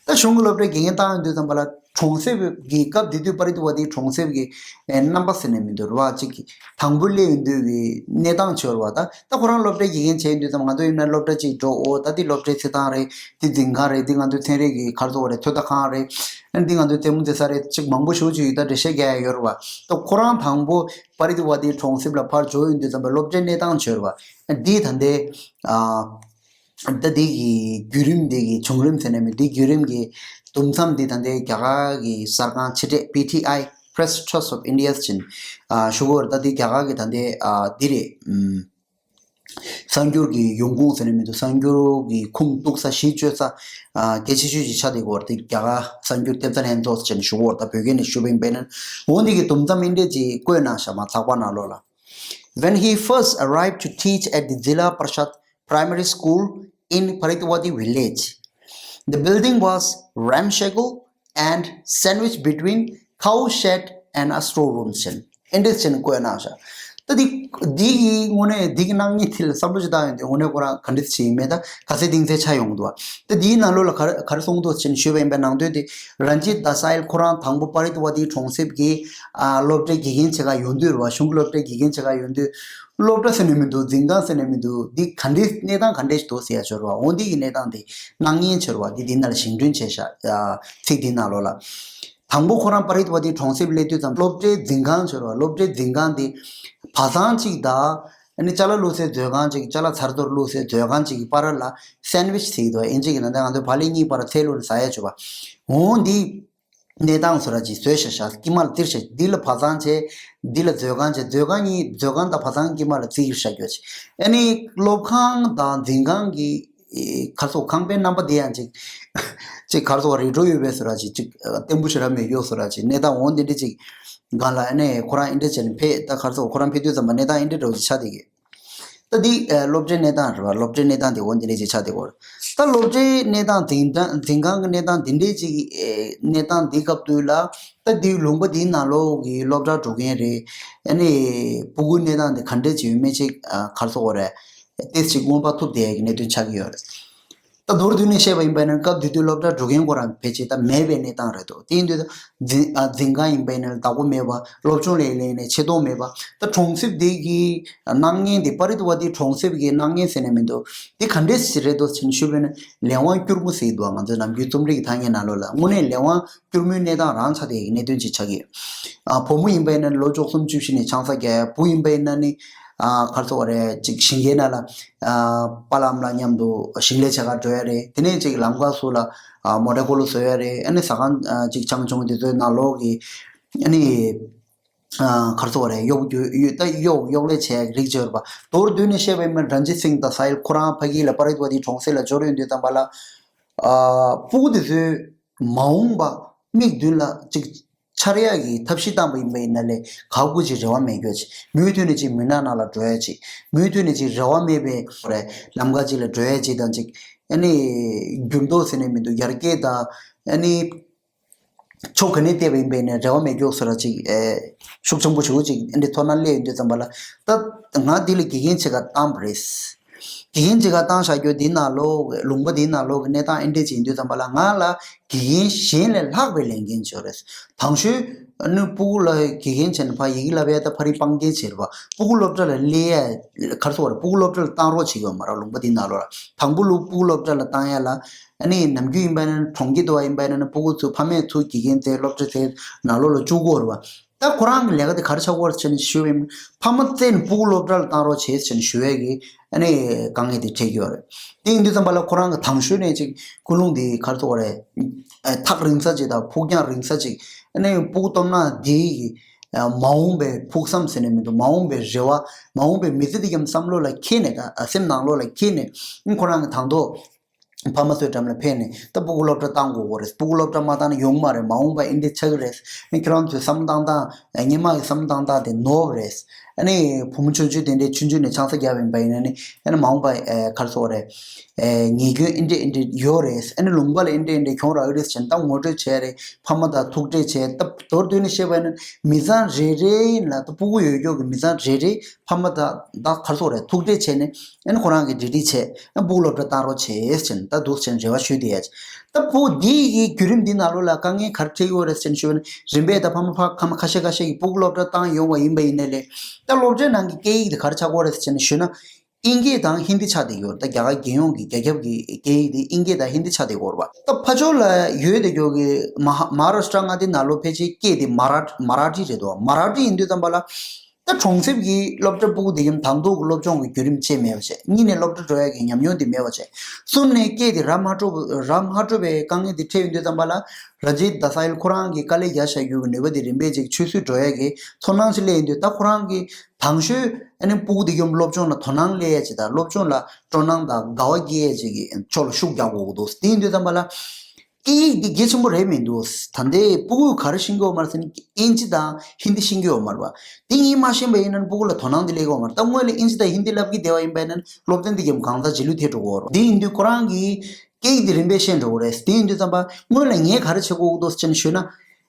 ད་གཞུང་གི་སློབ་གྲྭའི་དགེ་རྒན་བཏང་ཡོང་དུས་ཙམ་པ་ལ། གྲོང་གསེབ་ཀྱི་སྐབས་དེ་དུས་པ་རིད་ཝ་དི་གྲོང་གསེབ་ཀྱི་ཨེ་རྣམ་པ་ཟེར་ནས་མི་འདུག་ར་བ། ཅིག་དང་པོ་སླེབས་ཡོང་དུས་ཀྱི་གནས་སྟངས་ཅིག་ཡོད་རེད་པ། ད་ད་ཁོ་རང་སློབ་གྲྭའི་དགེ་རྒན་བྱས་ཡོང་དུས་ཙམ། ང་ཚོ་ཡིན་ན་སློབ་གྲྭ་ཅིག་འགྲོ། འོ་ད་འདི་སློབ་གྲྭའི་རྩེད་ཐང་རེད། འདི་འཛིན་ཁང་རེད། འདི་ང་ཚོའི་ཚན་རིག་གི་ག་རེ་ཟེར་དགོས་རེད། ཚོད་ལྟ་ཁང་རེད། ཨ་འདི་ང་ཚོའི་རྩེད་མོ་རྩེ་ས་རེད། ཅིག་མང་པོ་ཞེ་པོ་ཅིག་ཡོད། ད་འགྲེལ་བཤད་རྒྱག་ཡ་ཡོད་རེད་པ། ད་ཁོ་རང་དང་པོ་པ་རིད་ཝ་དི་གྲོང་གསེབ་ལ་ཕར་འབྱོར་ཡོང་དུས་ཙམ་པ་སློབ་གྲྭའི་གནས་སྟངས་ཅིག་ཡོད་རེད་པ། འདི་ད་ལྟའི་ཨ། ད་འདི་གི་བརྒྱུད་རིམ། འདི་གི་བྱུང་རིམ་ཟེར་ནས་མི། འདི་བརྒྱུད་རིམ་གྱི་དུམ་མཚམས་འདི་ད་ལྟའི་རྒྱ་གར་གྱི་གསར་ཁང་ཕྱི་དྲིལ། པི་ཊི་ཨའི། Press Trust of India ཟེར་ནས་ཨ་ཞུ་གི་ཡོད་རེད། ད་འདི་རྒྱ་གར་གྱི་ད་ལྟའི་ཨ་འདི་རེད། ཨམ། གསར་འགྱུར་གྱི་ཡོང་ཁུངས་ཟེར་ནས་མི་འདུག་གསར་འགྱུར་གྱི་ཁུངས་གཏུགས་ས་གཞི་བཅོལ་ས་ཨ་གལ་ཆེ་ཤོས་ཅིག་ཆགས་བསྡད་ཡོད་རེད། འདི་རྒྱ་གར་གསར་འགྱུར་ཐེབས་རྩ་ལྷན་ཚོགས་ཟེར་ནས་ཞུ་གི་ཡོད་རེད། ད་བོད་སྐད་ནས་ཞུས་པ་ཡིན་པས་ན། འོ་འདི་གི་དུམ་མཚམས་འདི་འདྲས་ཅིག་བཀོད་གནང་ཤག་མ། ཚགས་པར་ནང་ལོགས་ལ། When he first arrived to teach at the Zilla Parishad Primary School in Paritwadi village, the building was ramshackle and sandwiched between cow shed and a storeroom ཟེར། ཨེ་འདྲས་ཟེར་ནས་བཀོད་གནང་ཤག་ད་འདི་འདི་གི་དངོས་གནས་འདི་གི་སྣང་བརྙན་དེ་ལ་བསམ་བློ་ཅིག་བཏང་ཡོང་དུས། དངོས་གནས་ཁོ་རང་ག་འདྲས་ཅིག་ཡིན་མིན་ད་ག་ཚོད་གཏིང་ཟབ་ཆགས་ཡོང་གི་འདུག་ད་འདིའི་ནང་ལོགས་ལ་ག་རེ་ག་རེ་གསུང་གི་འདུག་ཟེར་ནས་ཞུས་པ་ཡིན་པས། ནང་དོན་དེ། རན་ཇིད་དཱ་སཱིལ་ཁོ་རང་དང་པོ་པ་རིད་ཝ་དི་གྲོང་གསེབ་ཀྱི་ཨ་སློབ་གྲྭའི་དགེ་རྒན་བྱེད་ག་ཡོང་དུས་རེད་པ། གཞུང་གི་སློབ་གྲྭའི་དགེ་རྒན་བྱེད་ག་ཡོང་དུས། སློབ་གྲྭ་ཟེར་ནས་མི་འདུག་འཛིན་ཁང་ཟེར་ནས་མི་འདུག་འདི་ག་འདྲའི་གནས་སྟངས་ག་འདྲ་ཞིག་འདུག་ཟེར་ཡ་ཅིག་ཡོད་རེད་པ། འོ་འདི་གི་གནས་སྟངས་དེ། སྣང་བརྙན་ཅིག་ཡོད་རེད་པ། འདི་འདི་ནང་ལ་བཞེངས་སྐྲུན་བྱས་ཤག་ཨ་ཚིག་འདི་ནང་ལོགས་ལ། དང་པོ་ཁོ་རང་པ་རིད་ཝ་དི་གྲོང་གསེབ་སླེབས་དུས་ཙམ། སློབ་གྲྭའི་འཛིན་ཁང་ཅིག་ཡོད་རེད་པ། སློབ་གྲྭའི་འཛིན་ཁང་འདི་བ་ཚང་གཅིག་དང་། ཨ་ནི་ཅ་ལག་བླུགས་སའི་མཛོད་ཁང་གཅིག་ཅ་ལག་ཚར་གཙོར་བླུགས་སའི་མཛོད་ཁང་གཅིག་གི་བར་ལ་སན་ཝིཆ་ཟེར་གྱི་འདུག་ཨིན་ཇི་གི་ནང་དུ་ང་ཚོ་བག་ལེབ་གཉིས་བར་ཚལ་བླུགས་ནས་ཟ་ཡ་ཅིག་ཡོད་པ། འོ་འདི་གནས་སྟངས་བཟོ་འདྲ་ཅིག་བཟོས་བཞག་ཤག་དཀྱིལ་མ་ལ་བཙིར་བཞག་འདི་ལ་བ་ཚང་བྱས། འདི་ལ་མཛོད་ཁང་བྱས། མཛོད་ཁང་གཉིས། མཛོད་ཁང་དང་བ་ཚང་དཀྱིལ་མ་ལ་བཙིར་བཞག་རྒྱུ་ཅིག་ཨ་ནི་སློབ་ཁང་དང་འཛིན་ཁང་གི་ཨེ་ག་རེ་ཟེར། ཁང་པའི་རྣམ་པ་དེ་ཡང་ཅིག་ཅིག་ག་རེ་ཟེར། རེ་ཊོ་ཡོད་པའི་བཟོ་འདྲ་ཅིག་ཅིག་བརྟན་པོ་ཞེ་དྲག་མེད་ཡོད་བཟོ་འདྲ་ཅིག་གནས་སྟངས་འོ་འདི་འདྲ་ཅིག་སྒང་ལ། ཨ་ནི་ཁོ་རང་ཨེ་འདྲ་བྱས་ནས་ཕེབས། ད་ག་རེ་ཟེར། ཁོ་རང་ཕེབས་དུས་ཙམ་པ་གནས་སྟངས་ཨེ་འདྲ་འདྲ་བོ་ཅིག་ཆགས་བསྡད་ཀྱི། ད་འདི་ཨ་སློབ་གྲྭའི་གནས་སྟངས་རེད་པ། སློབ་གྲྭའི་གནས་སྟངས་དེ་འོ་འདི་འདྲ་ཅིག་ཆགས་བསྡད་ཀྱི་ཡོད་རེད། ད་སློབ་གྲྭའི་གནས་སྟངས། འཛིན་ཁང་འཛིན་ཁང་གི་གནས་སྟངས་འདི་འདྲའི་ཅིག་ཨེ་གནས་སྟངས་འདི་སྐབས་དུས་ལ། ད་འདི་ལུང་པ་འདིའི་ནང་ལོགས་ཀྱི་སློབ་གྲྭ་འགྲོ་མཁན་རེད། ཨ་ནི་སྤུ་གུའི་གནས་སྟངས་འདི་ག་འདྲ་ཅིག་ཡོད་མེད་ཅིག་ཨ་ག་རེ་ཟེར་དགོས་རེད། ཏོག་ཙམ་ཅིག་མངོན་པ་ཐུབ་བསྡད་ཡག་གི་གནད་དོན་ཆགས་ཀྱི་ཡོད་རེད། ད་མདོར་བསྡུས་ནས་བཤད་པ་ཡིན་པ་ཡིན་ན། སྐབས་དེ་དུས་སློབ་གྲྭ་འགྲོ་མཁན་ཁོ་རང་ཕལ་ཆེར་ད་མེད་པའི་གནས་སྟངས་རེད་འདུག་དེ་ཡིན་དུས་ད་འཛིན་ཨ་འཛིན་ཁང་ཡིན་པ་ཡིན་ན་ལ་བདག་པོ་མེད་པ། སློབ་སྦྱོང་ལ་ཡིན་ནའི་ཆེ་མཐོང་མེད་པ། ད་གྲོང་གསེབ་འདི་གི་སྣང་བརྙན་འདི། པ་རི་ཏི་ཝ་ཏི་གྲོང་གསེབ་ཀྱི་སྣང་བརྙན་ཟེར་ནས་མི་འདུག་འདི་ག་འདྲས་ཞིག་རེད་འདུག་ཟེར་ནས་ཞུས་པ་ཡིན་ན། ལས་དབང་སྐྱུར་མོ་ཟེར་གྱི་འདུག་ང་ཚོའི་ནམ་རྒྱུན་རྩོམ་རིག་གི་ཐ་སྙད་ནང་ལོགས་ལ། དངོས་གནས་ལས་དབང་སྐྱུར་མོའི་གནས་སྟངས་རང་ཆགས་བསྡད་ཡག་གི་གནད་དོན་ཅིག་ཆགས་ཀྱི་ཡོད། ཨ་བུ་མོ་ཡིན་པ་ཡིན་ན་ལོ་བཅུ་གསུམ་བཅུ་བཞི་ནས་ཆང་ས་བརྒྱབ། བུ་ཡིན་པ་ཡིན་ན་ནི་ཨ་ག་རེ་ཟེར་དགོས་རེད། ཅིག་ཞིང་ཁའི་ནང་ལ་ཨ་པཱ་ལགས་ལ་མཉམ་དུ་ཞིང་ལས་བྱེད་གར་འགྲོ་ཡ་རེད། དེ་ནས་ཅིག་ལམ་ཁ་ཟུར་ལ་ཨ་མོ་ཊ་འཁོར་ལོ་བཟོ་ཡ་རེད། ཨ་ནི་ཟ་ཁང་ཨ་ཅིག་ཆང་ཆུང་དེ་ཚོའི་ནང་ལོགས་ཀྱི་ཨ་ནི་ཨ་ག་རེ་ཟེར་དགོས་རེད། གཡོག་རྒྱུ་ཡོད། ད་གཡོག་གཡོག་ལས་བྱེད་ཡ་རིགས་ཅིག་ཡོད་རེད་པ། མདོར་བསྡུས་ནས་བཤད་པ་ཡིན་ན། རན་ཇིད་སིང་དང་སཱ་ཧིལ་ཁོ་རང་ཕ་གི་ལ་པ་རི་ཏི་ཝ་ཏི་གྲོང་གསེབ་ལ་འབྱོར་ཡོང་དུས་ཙམ་པ་ལ། ཨ་སྤུ་གུ་དེ་ཚོས་མ་འོངས་པ་མིག་མདུན་ལ་ཅིག་ འཆར་ཡག་གི་ཐབས་ཤེས་བཏང་པ་ཡིན་པ་ཡིན་ན་ལས་ག་གུ་ཅིག་རེ་བ་མེད་རྒྱུ་ཅིག་མུ་མཐུད་ནས་ཅིག་མུན་ནག་ནང་ལ་འགྲོ་ཡ་ཅིག་མུ་མཐུད་ནས་ཅིག་རེ་བ་མེད་པའི་རེ་ལམ་ཁ་ཅིག་ལ་འགྲོ་ཡ་ཅིག་དང་ཅིག་ཨ་ནི་འགྱུར་ལྡོག་ཟེར་ནས་མི་འདུག་ཡར་རྒྱས་དང་ཨ་ནི་ཕྱོགས་ག་ནས་བལྟས་པ་ཡིན་པས་ནས་རེ་བ་མེད་མགྱོགས་སུ་ར་ཅིག་ཨེ་ཤུགས་ཆེན་པོ་ཞེ་པོ་ཅིག་འདི་མཐོང་སྣང་སླེབས་ཡོང་དུས་ཙམ་པ་ལ། ད་ང་འདི་ལ་དགེ་རྒན་ཆེ་ག་བཏང་པ་རེད། དགེ་རྒན་ཆེ་ག་བཏང་བཞག་རྒྱུ་འདི་ནང་ལོགས་ལུང་པ་འདི་ནང་ལོགས་ཀྱི་གནས་སྟངས་ཨེ་འདྲས་ཅིག་ཡིན་དུས་ཙམ་པ་ལ་ང་ལ་དགེ་རྒན་གཞན་ལས་ལྷག་པའི་ལས་འགན་ཅིག་ཡོད་རེད། དང་ཤོས་ནི་སྤུ་གུ་ལ་དགེ་རྒན་བྱས་ནས་ཕ་ཡི་གེ་བསླབ་ཡ་ད་ཕ་རི་སྤང་རྒྱན་བྱེད་རེད་པ། སྤུ་གུ་སློབ་གྲྭ་ལ་སླེབས་ཡ་གར་སོགས་རེད། སྤུ་གུ་སློབ་གྲྭ་ལ་བཏང་རོགས་བྱེད་ཀྱི་ཡོད་མ་རེད། ལུང་པ་འདི་ནང་ལོགས་ལ་དང་པོ་ལུགས་སྤུ་གུ་སློབ་གྲྭ་ལ་བཏང་ཡ་ལ། ཨ་ནི་ནམ་རྒྱུན་ཡིན་པ་ཡིན་ན་གྲོང་ཁྱེར་དུ་བ་ཡིན་པ་ཡིན་ན་སྤུ་གུ་ཚོ་ཕ་མས་ཚུར་དགེ་རྒན་དེ་སློབ་གྲྭ་དེ་ནང་ལོགས་ལ་བཅུག་དགོས་རེད་བ། ད་ཁོ་རང་གི་ལས་ཀ་དེ་ག་རེ་ཆགས་ཀྱི་ཡོད་རེད་ཟེར་ནས་ཞུས་པ་ཡིན། ཕ་མ་བཙལ་ནས་སྤུ་གུ་སློབ་གྲྭ་ལ་བཏང་རོགས་བྱེད་ཟེར་ནས་ཞུ་ཡས་ཀྱི་ཨ་ནི་དཀའ་ངལ་དེ་འཕྲད་ཀྱི་ཡོད་རེད། དེ་ཡིན་དུས་ཙམ་པ་ལ་ཁོ་རང་གི་དང་ཤོས་ནས་ཅིག་ཀུན་སློང་དེ་ག་རེ་ཟེར་དགོས་རེད། ཨ་ཐག་རིང་ས་ཅིག་དང་ཕུགས་རྒྱང་རིང་ས་ཅིག་ཨ་ནི་སྤུ་གུ་སྟོབས་ན་དེ་ཡི་ཨ་མ་འོངས་པའི་ཕུགས་བསམ་ཟེར་ནས་མི་འདུག་མ་འོངས་པའི་རེ་བ། མ་འོངས་པའི་མི་ཚེ་འདི་གམ་བསམ་བློ་ལ་འཁྱེར་ནས་ད་ཨ་སེམས་ནང་ལོགས་ལ་འཁྱེར་ནས་ཨ་ཁོ་རང་གི་དང་ཐོག་ཕ་མ་ཚོའི་འགྲམ་ལ་ཕེབས་ནས་ད་སྤུ་གུ་སློབ་གྲྭ་བཏང་དགོས་ཀྱི་རེད། སྤུ་གུ་སློབ་གྲྭ་མ་བཏང་ན་ཡོང་མ་རེད། མ་འོངས་པ་ཨེ་འདྲས་ཆགས་ཀྱི་རེད། ཨ་ཁྱེད་རང་ཚོའི་བསམ་བློ་བཏང་སྟངས་ཨ་སྔོན་མ་གི་བསམ་བློ་བཏང་སྟངས་དེ་ནོར་བ་རེད། ཨ་ནི་བུ་མོ་ཆུང་ཆུང་དེ་འདྲས་ཆུང་ཆུང་ནས་ཆང་ས་བརྒྱབ་ཡིན་པ་ཡིན་ན་ནི་ཨ་ནི་མ་འོངས་པ་ཨ་ག་རེ་ཟེར་དགོས་རེད། ཨེ་ཉེས་སྐྱོན་ཨེ་འདྲས་ཨེ་འདྲས་ཡོད་རེད། ཨ་ནི་ལུང་པ་ལ་ཨེ་འདྲས་ཨེ་འདྲས་གྱོང་རག་གི་རེད་ཟེར་ནས་ད་ངོ་སྤྲོད་བྱས་རེད། ཕ་མ་དང་ཐུག་འཕྲད་བྱས། ད་མདོར་བསྡུས་ནས་བཤད་པ་ཡིན་ན་མི་ཚང་རེ་རེ་ཡིན་ལ་ད་སྤུ་གུ་ཡོད་ཀྱོག་གི་མི་ཚང་རེ་རེ་ཕ་མ་དང་ད་ག་རེ་ཟེར་དགོས་རེད། ཐུག་འཕྲད་བྱས་ནས་ཨ་ནི་ཁོ་རང་གི་འབྲེལ་འདྲིས་བྱས། ཨ་སྤུ་གུ་སློབ་གྲྭ་བཏང་རོགས་བྱས་ཟེར་ནས་ད་འདུག་ཟེར་ནས་རེ་བ་ཞུས་བསྡད་ཡ་ཅིག་ད་སྤུ་གུ་འདི་ཡི་བརྒྱུད་རིམ་འདི་ནང་ལོགས་ལ་དཀའ་ངལ་ག་རེ་འཕྲད་ཀྱི་ཡོད་རེད་ཟེར་ནས་ཞུས་པ་ན། རིམ་པས་ད་ཕ་མ་ཕ་ཁ་མ་ཁ་ཤས་ཁ་ཤས་ཀྱིས་སྤུ་གུ་སློབ་གྲྭ་བཏང་ཡོང་བ་ཡིན་པ་ཡིན་ནའི་ལས་ད་སློབ་གྲྭའི་ནང་གི་སྐད་ཡིག་དེ་ག་རེ་ཆགས་ཀྱི་ཡོད་རེད་ཟེར་ནས་ཞུས་ན། དབྱིན་སྐད་དང་ཧིན་དི་ཆགས་བསྡད་ཡོད་རེད། ད་རྒྱ་གར་རྒྱལ་ཡོངས་ཀྱི་རྒྱ་ཁྱབ་ཀྱི་སྐད་ཡིག་དེ་དབྱིན་སྐད་དང་ཧིན་དི་ཆགས་བསྡད་ཡོད་རེད་པ། ད་ཕར་ཕྱོགས་ལ་ཡོད་བསྡད་ཡོད་ཀྱི་མ་ཧ་མ་ཧཱ་རཱ་ཤྲ་མངའ་སྡེ་ནང་ལོགས་ཕལ་ཆེར་སྐད་དེ་མ་ར་མ་ར་ཊི་རེད་འདུག་མ་ར་ཊི་ཡིན་དུས་ཙམ་པ་ལ། ད་གྲོང་གསེབ་ཀྱི་སློབ་གྲྭ་སྤུ་གུ་དེ་ཡང་དང་ཐོག་གི་སློབ་སྦྱོང་གི་བརྒྱུད་རིམ་ཅིག་མེད་པ་བྱས། གཉིས་ནས་སློབ་གྲྭ་འགྲོ་ཡག་གི་ཉམས་མྱོང་དེ་མེད་པ་བྱས། གསུམ་ནས་སྐད་དེ་ར་མ་སྤྲོད་ར་མ་སྤྲོད་པའི་དཀའ་ངལ་དེ་འཕྲད་ཡོང་དུས་ཙམ་པ་ལ། ར་ཇིད་དྷ་ས་ཡལ་ཁོ་རང་གིས་དཀའ་ལས་རྒྱག་བཞག་རྒྱུ་གི་ནུས་པ་དེ་རིམ་པས་ཅིག་ཆུད་ཟོས་འགྲོ་ཡག་གི་ཚོར་སྣང་ཅིག་སླེབས་ཡོང་དུས། ད་ཁོ་རང་གིས་དང་ཤོས་ཨ་ནི་སྤུ་གུ་དེ་ཡང་སློབ་སྦྱོང་ལ་དོ་སྣང་སླེབས་ཡག་ཅིག་དང་སློབ་སྦྱོང་ལ་སྤྲོ་སྣང་དང་དགའ་བ་སྐྱེ་ཡག་ཅིག་གི་ཕྱོགས་ལ་ཤུགས་རྒྱག་དགོས་ཀྱི་འདུག་དེ་ཡིན་དུས་ཙམ་པ་ལ། སྐད་ཡིག་འདི་གལ་ཆེན་པོ་རེད་མི་འདུག་ད་ལྟའི་སྤུ་གུས་ག་རེ་ཤེས་ཀྱི་ཡོད་མ་རེད་ཟེར་ན། དབྱིན་ཇི་དང་ཧིན་དི་ཤེས་ཀྱི་ཡོད་མ་རེད་པ། དེ་གཉིས་མ་ཤེས་པ་ཡིན་ན་སྤུ་གུ་ལ་དོ་སྣང་དེ་སླེབས་ཀྱི་ཡོད་མ་རེད། ད་སྔོན་ལ་དབྱིན་ཇི་དང་ཧིན་དི་བསླབ་ཀྱི་བསྡད་པ་ཡིན་པ་ཡིན་ན་སློབ་ཚན་དེ་གའི་གང་ཟག་རྗེས་ལུས་ཐེབས་འགྲོ་གི་ཡོད་རེད། དེ་ཡིན་དུས་ཁོ་རང་གིས་སྐད་ཡིག་དེ་རིམ་པས་ཤེས་འགྲོ་གི་རེད། དེ་ཡིན་དུས་ཙམ་པ་སྔོན་ལ་ངས་ག་རེ་བྱེད་དགོས་ཀྱི་འདུག་ཟེར་ནས་ཞུས་ན།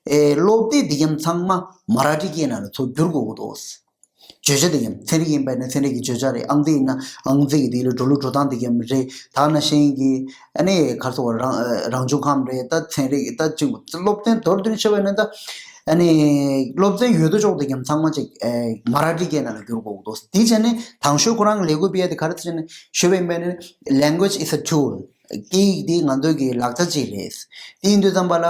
ཨེ་སློབ་དེབ་འདི་ཡང་ཚང་མ་མ་ར་ཊི་སྐད་ནང་ལ་ཚུར་བསྒྱུར་དགོས་ཀྱི་འདུག་བརྗོད་བྱ་དེ་ཡང་ཚན་རིག་ཡིན་པ་ཡིན་ན་ཚན་རིག་གི་བརྗོད་བྱ་རེད། ཨང་རྩིས་ཡིན་ན་ཨང་རྩིས་ཀྱི་དེ་ལ་འགྲོ་ལུགས་འགྲོ་སྟངས་དེ་ཡང་རེད། ད་ནང་བཞིན་གྱི་ཨ་ནི་ག་རེ་ཟེར་དགོས་རེད། རང་རང་བྱུང་ཁམས་རེད། ད་ཚན་རིག་ད་ཅིག་སློབ་ཚན་མདོར་བསྡུས་ནས་བཤད་པ་ཡིན་ན་ད་ཨ་ནི་སློབ་ཚན་ཡོད་དོ་ཅོག་དེ་ཡང་ཚང་མ་ཅིག་ཨེ་མ་ར་ཊི་སྐད་ནང་ལ་བསྒྱུར་དགོས་ཀྱི་འདུག་དེ་བྱས་ནས་དང་ཤོས་ཁོ་རང་ལས་འགུལ་སྤེལ་ཡ་དེ་ག་རེ་ཟེར་ནས་ཞུས་པ་ཡིན་པ་ཡིན་ན། Language is a tool. སྐད་ཡིག་འདི་ང་ཚོའི་གི་ལག་ཆ་ཅིག་རེད། དེ་ཡིན་དུས་ཙམ་པ་ལ།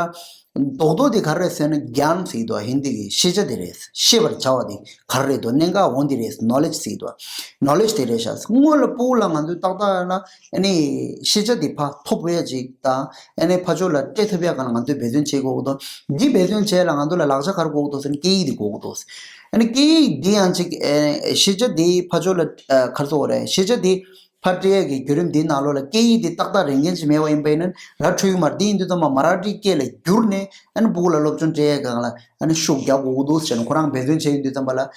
རྡོག་རྡོག་དེ་ག་རེ་རེད་ཟེར་ན་གྱཱན་ཟེར་གྱི་འདུག་ཧིན་དི་གི་ཤེས་བྱ་དེ་རེད། ཤེས་པར་བྱ་བ་དེ་ག་རེ་རེད་འདུག་གནད་འགག་འོང་དེ་རེད། ནོ་ལེཇ་ཟེར་གྱི་འདུག་ནོ་ལེཇ་དེ་རེད་ཤག་སྔོན་ལ་སྤུ་གུ་ལ་ང་ཚོས་ཏག་ཏག་ལ་ཨ་ནི་ཤེས་བྱ་དེ་ཕར་ཐོབ་ཡ་ཅིག་དང་ཨ་ནི་ཕར་ཕྱོགས་ལ་སྤྲད་ཐུབ་ཡ་གང་ལ་ང་ཚོས་འབད་བརྩོན་བྱེད་དགོས་ཀྱི་འདུག་འདི་འབད་བརྩོན་བྱས་ལ་ང་ཚོ་ལ་ལག་ཆ་ག་རེ་དགོས་ཀྱི་འདུག་ཟེར་ན་སྐད་ཡིག་དེ་དགོས་ཀྱི་འདུག་ཨ་ནི་སྐད་ཡིག་འདི་ཡང་ཅིག་ཨ་ཤེས་བྱ་དེ་ཕར་ཕྱོགས་ལ་ཨ་ག་རེ་ཟེར་དགོས་རེད། ཤེས་བྱ་དེ་ཕར་སྤྲད་ཡས་ཀྱི་བརྒྱུད་རིམ་འདིའི་ནང་ལོགས་ལ་སྐད་ཡིག་འདི་ཏག་ཏག་རེ་འགན་ཅིག་མེད་པ་ཡིན་པ་ཡིན་ན་ར་འཕྲོད་ཀྱི་མ་རེད། འདི་ཡིན་དུས་ཙམ་པ་མ་ར་ཊི་སྐད་ལ་བསྒྱུར་ནས་ཨ་ནི་སྤུ་གུ་ལ་སློབ་སྦྱོང་སྤྲད་ཡས་སྒང་ལ་ཨ་ནི་ཤུགས་རྒྱག་དགོས་ཀྱི་འདུག་ཟེར་ནས་ཁོ་རང་འབད་བརྩོན་བྱས་ཡོང་དུས་ཙམ་པ་ལ།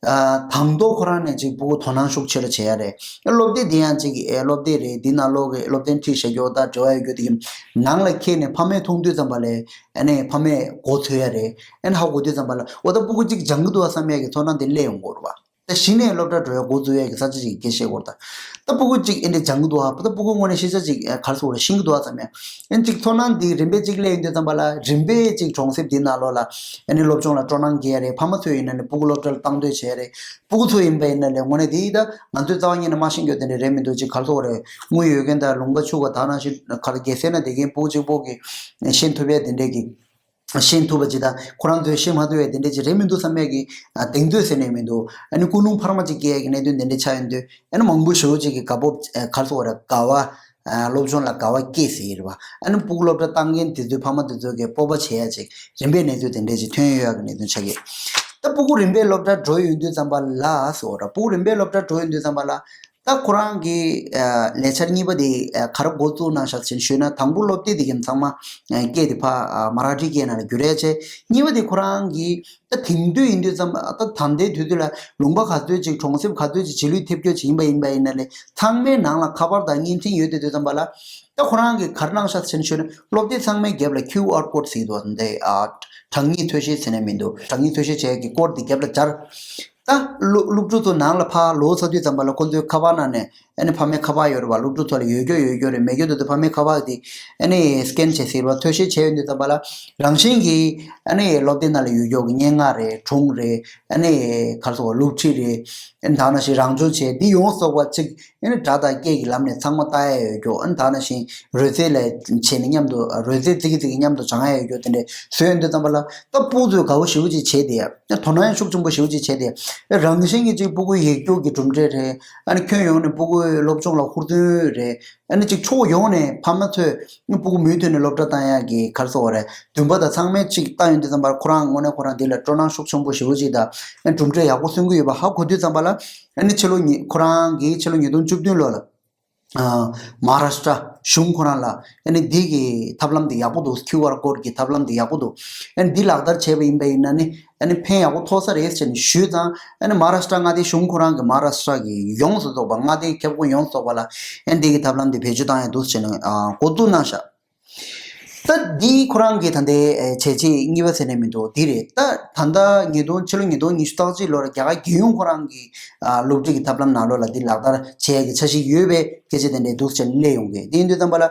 ཨ་དང་ཐོག་ཁོ་རང་ནས་ཅིག་སྤུ་གུ་དོ་སྣང་ཤུགས་ཆེ་རུ་བྱེད་ཡ་རེད། སློབ་དེབ་འདི་ཡང་ཅིག་ཨེ་སློབ་དེབ་རེད། འདི་ནང་ལོགས་ཀྱི་སློབ་ཚན་ཁྲིད་བཞག་རྒྱུ་དང་འབྲེལ་བ་ཡོད་རྒྱུ་དེ་གི་ནང་ལ་འཁྱེར་ནས་ཕ་མས་མཐོང་དུས་ཙམ་པ་ལ་ཨ་ནི་ཕ་མས་མགོ་ཚོས་ཡ་རེད། ཨ་ནི་ཧ་གོ་དུས་ཙམ་པ་ལ་འོ་ད་སྤུ་གུ་གཅིག་སྦྱང་གི་འདུག་ཨ་བསམ་ཡ་གི་ཚོར་སྣང་དེ་སླེབས་ཡོང་གི་ཡོད་རེད་པ། ད་གཞི་ནས་སློབ་གྲྭ་འགྲོ་ཡ་འགོ་འཛུགས་ཡ་གི་ས་ཆ་ཅིག་གི་སྐད་བཤད་སྐོར་དང་། ད་སྤུ་གུ་གཅིག་ཨེ་འདྲ་སྦྱང་གི་འདུག་ཨ། ད་སྤུ་གུ་དངོས་གནས་ཤེས་བྱ་ཅིག་ཨ་ག་རེ་ཟེར་དགོས་རེད། ཤེས་ཀྱི་འདུག་ཨ་བསམ་ཡ། ཨེ་གཅིག་ཚོར་སྣང་འདི་རིམ་པས་གཅིག་སླེབས་ཡོང་དུས་ཙམ་པ་ལ་རིམ་པས་གཅིག་གྲོང་གསེབ་འདི་ནང་ལོགས་ལ་ཨ་ནི་སློབ་སྦྱོང་ལ་སྤྲོ་སྣང་སྐྱེ་ཡ་རེད། ཕ་མ་ཚོ་ཡིན་ན་ནི་སྤུ་གུ་སློབ་གྲྭ་ལ་བཏང་འདོད་བྱེད་ཡ་རེད། སྤུ་གུ་ཚོ་ཡིན་པ་ཡིན་ན་ལས་དངོས་གནས་འདི་ད་ང་ཚོས་རྩ་བ་ཉིད་ནས་མ་ཤེས་རྒྱུ་དེ་འདྲ་རེད་མི་འདུག་ཅིག་ག་རེ་ཟེར་དགོས་རེད། དངུལ་ཡོད་མཁན་དང་ལུང་པ་ཕྱུག་པ་དག་ནང་བཞིན་ག་ལ་རྒྱལ་སའི་ནང་བསྡད་མཁན་སྤུ་གུ་གཅིག་པོ་གིས་ཤེས་ཐུབ་ཡ་དེ་འདྲས་ཀྱི། ཤེས་ཐུབ་པ་ཅིག་དང་ཁོ་རང་ཚོས་ཤེས་མ་ཐུབ་ཡ་དེ་འདྲས་ཅིག་རེད་མི་འདུག་བསམ་ཡས་ཀྱི་ཨ་གདེང་ཚོད་ཟེར་ནས་མི་འདུག་ཨ་ནི་ཀུན་སློང་འཕར་མ་ཅིག་སྐྱེ་ཡས་ཀྱི་གནད་དོན་དེ་འདྲས་ཆགས་ཡོང་དུས་ཨ་ནི་མང་པོ་ཞེ་པོ་ཅིག་གི་དགའ་སྤོབས་ཨ་ག་རེ་ཟེར་དགོས་རེད། དགའ་བ་ཨ་སློབ་སྦྱོང་ལ་དགའ་བ་སྐྱེས་ཟེར་གྱི་རེད་པ། ཨ་ནི་སྤུ་གུ་སློབ་གྲྭ་བཏང་མཁན་དེ་ཚོའི་ཕ་མ་དེ་ཚོ་གིས་སྤོབས་པ་བྱེད་ཡ་ཅིག་རིམ་པས་གནས་ཚུལ་དེ་འདྲས་ཅིག་ཐོན་ཡོང་ཡ་གི་གནད་དོན་ཆགས་ཀྱི། ད་སྤུ་གུ་རིམ་པས་སློབ་གྲྭ་འགྲོ་ཡོང་དུས་ཙམ་པ་ལ་ཟེར་དགོས་རེད། སྤུ་གུ་རིམ་པས་སློབ་གྲྭ་འགྲོ་ཡོང་དུས་ཙམ་པ་ལ། ད་ཁོ་རང་གི་ལས་འཆར་གཉིས་པ་དེ་ག་རེ་འགོ་བཙུགས་གནང་ཤག་ཟེར་ཞུས་ན། དང་པོ་སློབ་དེབ་དེ་གི་ཚང་མ་སྐད་དེ་ཕ་མ་ར་ཊི་སྐད་ནང་ལ་བསྒྱུར་ཡ་བྱས། གཉིས་པ་དེ་ཁོ་རང་གི་ད་དེང་དུས་ཡིན་དུས་ཙམ་པ། ད་ད་ལྟའི་དུས་ཚོད་ལ་ལུང་པ་ག་ཚོད་ཅིག་གྲོང་གསེབ་ག་ཚོད་ཅིག་རྗེས་ལུས་ཐེབས་རྒྱུ་ཅིག་ཡིན་པ་ཡིན་པ་ཡིན་ན་ལས། ཚང་མའི་ནང་ལ་ཁ་པར་དང་བརྙན་འཕྲིན་ཡོད་དེ་དུས་ཙམ་པ་ལ། ད་ཁོ་རང་གིས་ག་རེ་གནང་ཤག་ཟེར་ཞུས་ན། སློབ་དེབ་ཚང་མའི་རྒྱབ་ལ་ཁིའུ་ཨར་ཀོཌ་ཟེར་གྱི་འདུག་འདི་ཨ་གྲངས་ཉིད་མཐོ་ཤོས་ཟེར་ནས་མི་འདུག་གྲངས་ཉིད་མཐོ་ཤོས་བྱས་ཀྱི་ཀོཌ་འདི་རྒྱབ་ལ་སྦྱར། ད་སློབ་སློབ་ཕྲུག་ཚོ་ནང་ལ་ཕར་ལོག་ཚར་དུས་ཙམ་པ་ལ་ཁོ་ཚོའི་ཁ་པར་ནང་ནས། ཨ་ནི་ཕ་མའི་ཁ་པར་ཡོད་རེད་པ། སློབ་ཕྲུག་ཚོ་ལ་ཡོད་རྒྱུ་ཡོད་རྒྱུ་རེད། མེད་རྒྱུ་དེ་ཚོ་ཕ་མའི་ཁ་པར་དེ་ཨ་ནི་སི་ཀེན་བྱས་ཟེར་བ་མཐོ་ཤོས་བྱས་ཡོང་དུས་ཙམ་པ་ལ། རང་བཞིན་གྱིས་ཨ་ནི་སློབ་དེབ་ནང་ལ་ཡོད་རྒྱུ་གི་སྙན་ངག་རེད། སྒྲུང་རེད། ཨ་ནི་ག་རེ་ཟེར་བ། སློབ་ཁྲིད་རེད། ཨ་ནི་ད་ནང་བཞིན་རང་བྱུང་བྱས་འདི་ཡོངས་སུ་རྫོགས་པ་ཅིག་ཨ་ནི་སྒྲ་དང་སྐད་ཀྱི་ལམ་ནས་ཚང་མ་ལྟ་ཡ་ཡོད་རྒྱུ། ཨ་ནི་ད་ནང་བཞིན་རོལ་རྩེད་ལ་བྱས་ནས་མཉམ་དུ་རོལ་རྩེད་རྩེ་གི་རྩེ་གི་མཉམ་དུ་སྦྱང་ཡ་ཡོད་རྒྱུ་དེ་འདྲས་བཟོས་ཡོང་དུས་ཙམ་པ་ལ། ད་སྤུ་གུ་ཚོས་དགའ་བོ་ཞེ་པོ་ཅིག་བྱས་ཏེ། ཨ་ནི་དོ་སྣང་ཡང་ཤུགས་ཆེན་པོ་ཞེ་པོ་ཅིག་བྱས་ཏེ། རང་བཞིན་གྱིས་ཅིག་སྤུ་གུའི་ཡིག་རྒྱུགས་ཀྱི་གྲུབ་འབྲས་རེད། ཨ་ནི་ཁྱོན་ཡོངས་ནས་སྤུ་གུའི་སློབ་སྦྱོང་ལ་ཧུར་བརྩོན་རེད། ཨ་ནི་ཅིག་ཕྱོགས་ཡོངས་ནས་ཕ་མ་ཚོས་སྤུ་གུ་མུ་མཐུད་ནས་སློབ་གྲྭ་བཏང་ཡག་གི་ག་རེ་ཟེར་བ་རེད། འདུན་པ་དང་ཚང་མས་ཅིག་བལྟ་ཡོང་དུས་ཙམ་པར། ཁོ་རང་དངོས་གནས་ཁོ་རང་འདི་ལ་སྤྲོ་སྣང་ཤུགས་ཆེན་པོ་ཞེ་པོ་ཅིག་དང་། ཨ་ནི་གྲུབ་འབྲས་ཡག་པོ་སོན་གྱི་ཡོད་པ་ཧ་གོ་དུས་ཙམ་པ་ལ། ཨ་ནི་ཕྱི་ལོ་ཉིས། ཁོ་རང་གིས་ཕྱི་ལོ་ཉིས་སྟོང་བཅུ་བདུན་ལོ་ལ། ཨ་མ་ཧཱ་རཱ་ཤི་ཏྲ་གཞུང་ཁོ་རང་ལ་ཨ་ནི་འདི་གི་ཐབས་ལམ་འདི་ཡག་པོ་འདུག་ཁིའུ་ཨར་ཀོཌ་གི་ཐབས་ལམ་འདི་ཡག་པོ་འདུག་ཨ་ནི་འདི་ལག་བསྟར་བྱས་པ་ཡིན་པ་ཡིན་ན་ནི། ཨ་ནི་ཕན་ཡག་པོ་ཐོགས་ས་རེད་ཟེར་ནས་ཞུས་ཙང་། ཨ་ནི་མ་ཧཱ་རཱ་ཤི་ཏྲ་མངའ་སྡེའི་གཞུང་ཁོ་རང་གི། མ་ཧཱ་རཱ་ཤི་ཏྲ་གི་ཡོངས་སུ་རྫོགས་པ། མངའ་སྡེའི་ཁྱབ་ཁོངས་ཡོངས་སུ་རྫོགས་པ་ལ་ཨ་ནི་འདི་གི་ཐབས་ལམ་འདི་བེད་སྤྱོད་བཏང་ཡ་འདུག་ཟེར་ནས་ཨ་འགོ་འཛུགས་གནང་ཤག་ད་འདི་ཁོ་རང་གི་ད་ལྟའི་ཨེ་བྱས་རྗེས་གཉིས་པ་ཟེར་ནས་མི་འདུག་འདི་རེད། ད་ད་ལྟ་ཉིས་སྟོང་། ཕྱི་ལོ་ཉིས་སྟོང་ཉི་ཤུ་རྩ་གཅིག་ལོར་རྒྱ་གར་རྒྱལ་ཡོངས་ཁོ་རང་གི་ཨ་སློབ་ཁྲིད་ཀྱི་ཐབས་ལམ་ནང་ལོགས་ལ་འདི་ལག་བསྟར་བྱེད་ཡ་གི་འཆར་གཞི་ཡོད་པའི་སྐད་ཆ་དེ་འདྲའི་འདུག་ཟེར་ནས་གླེང་ཡོང་གི། དེ་ཡིན་དུས་ཙམ་པ་ལ་ཨ་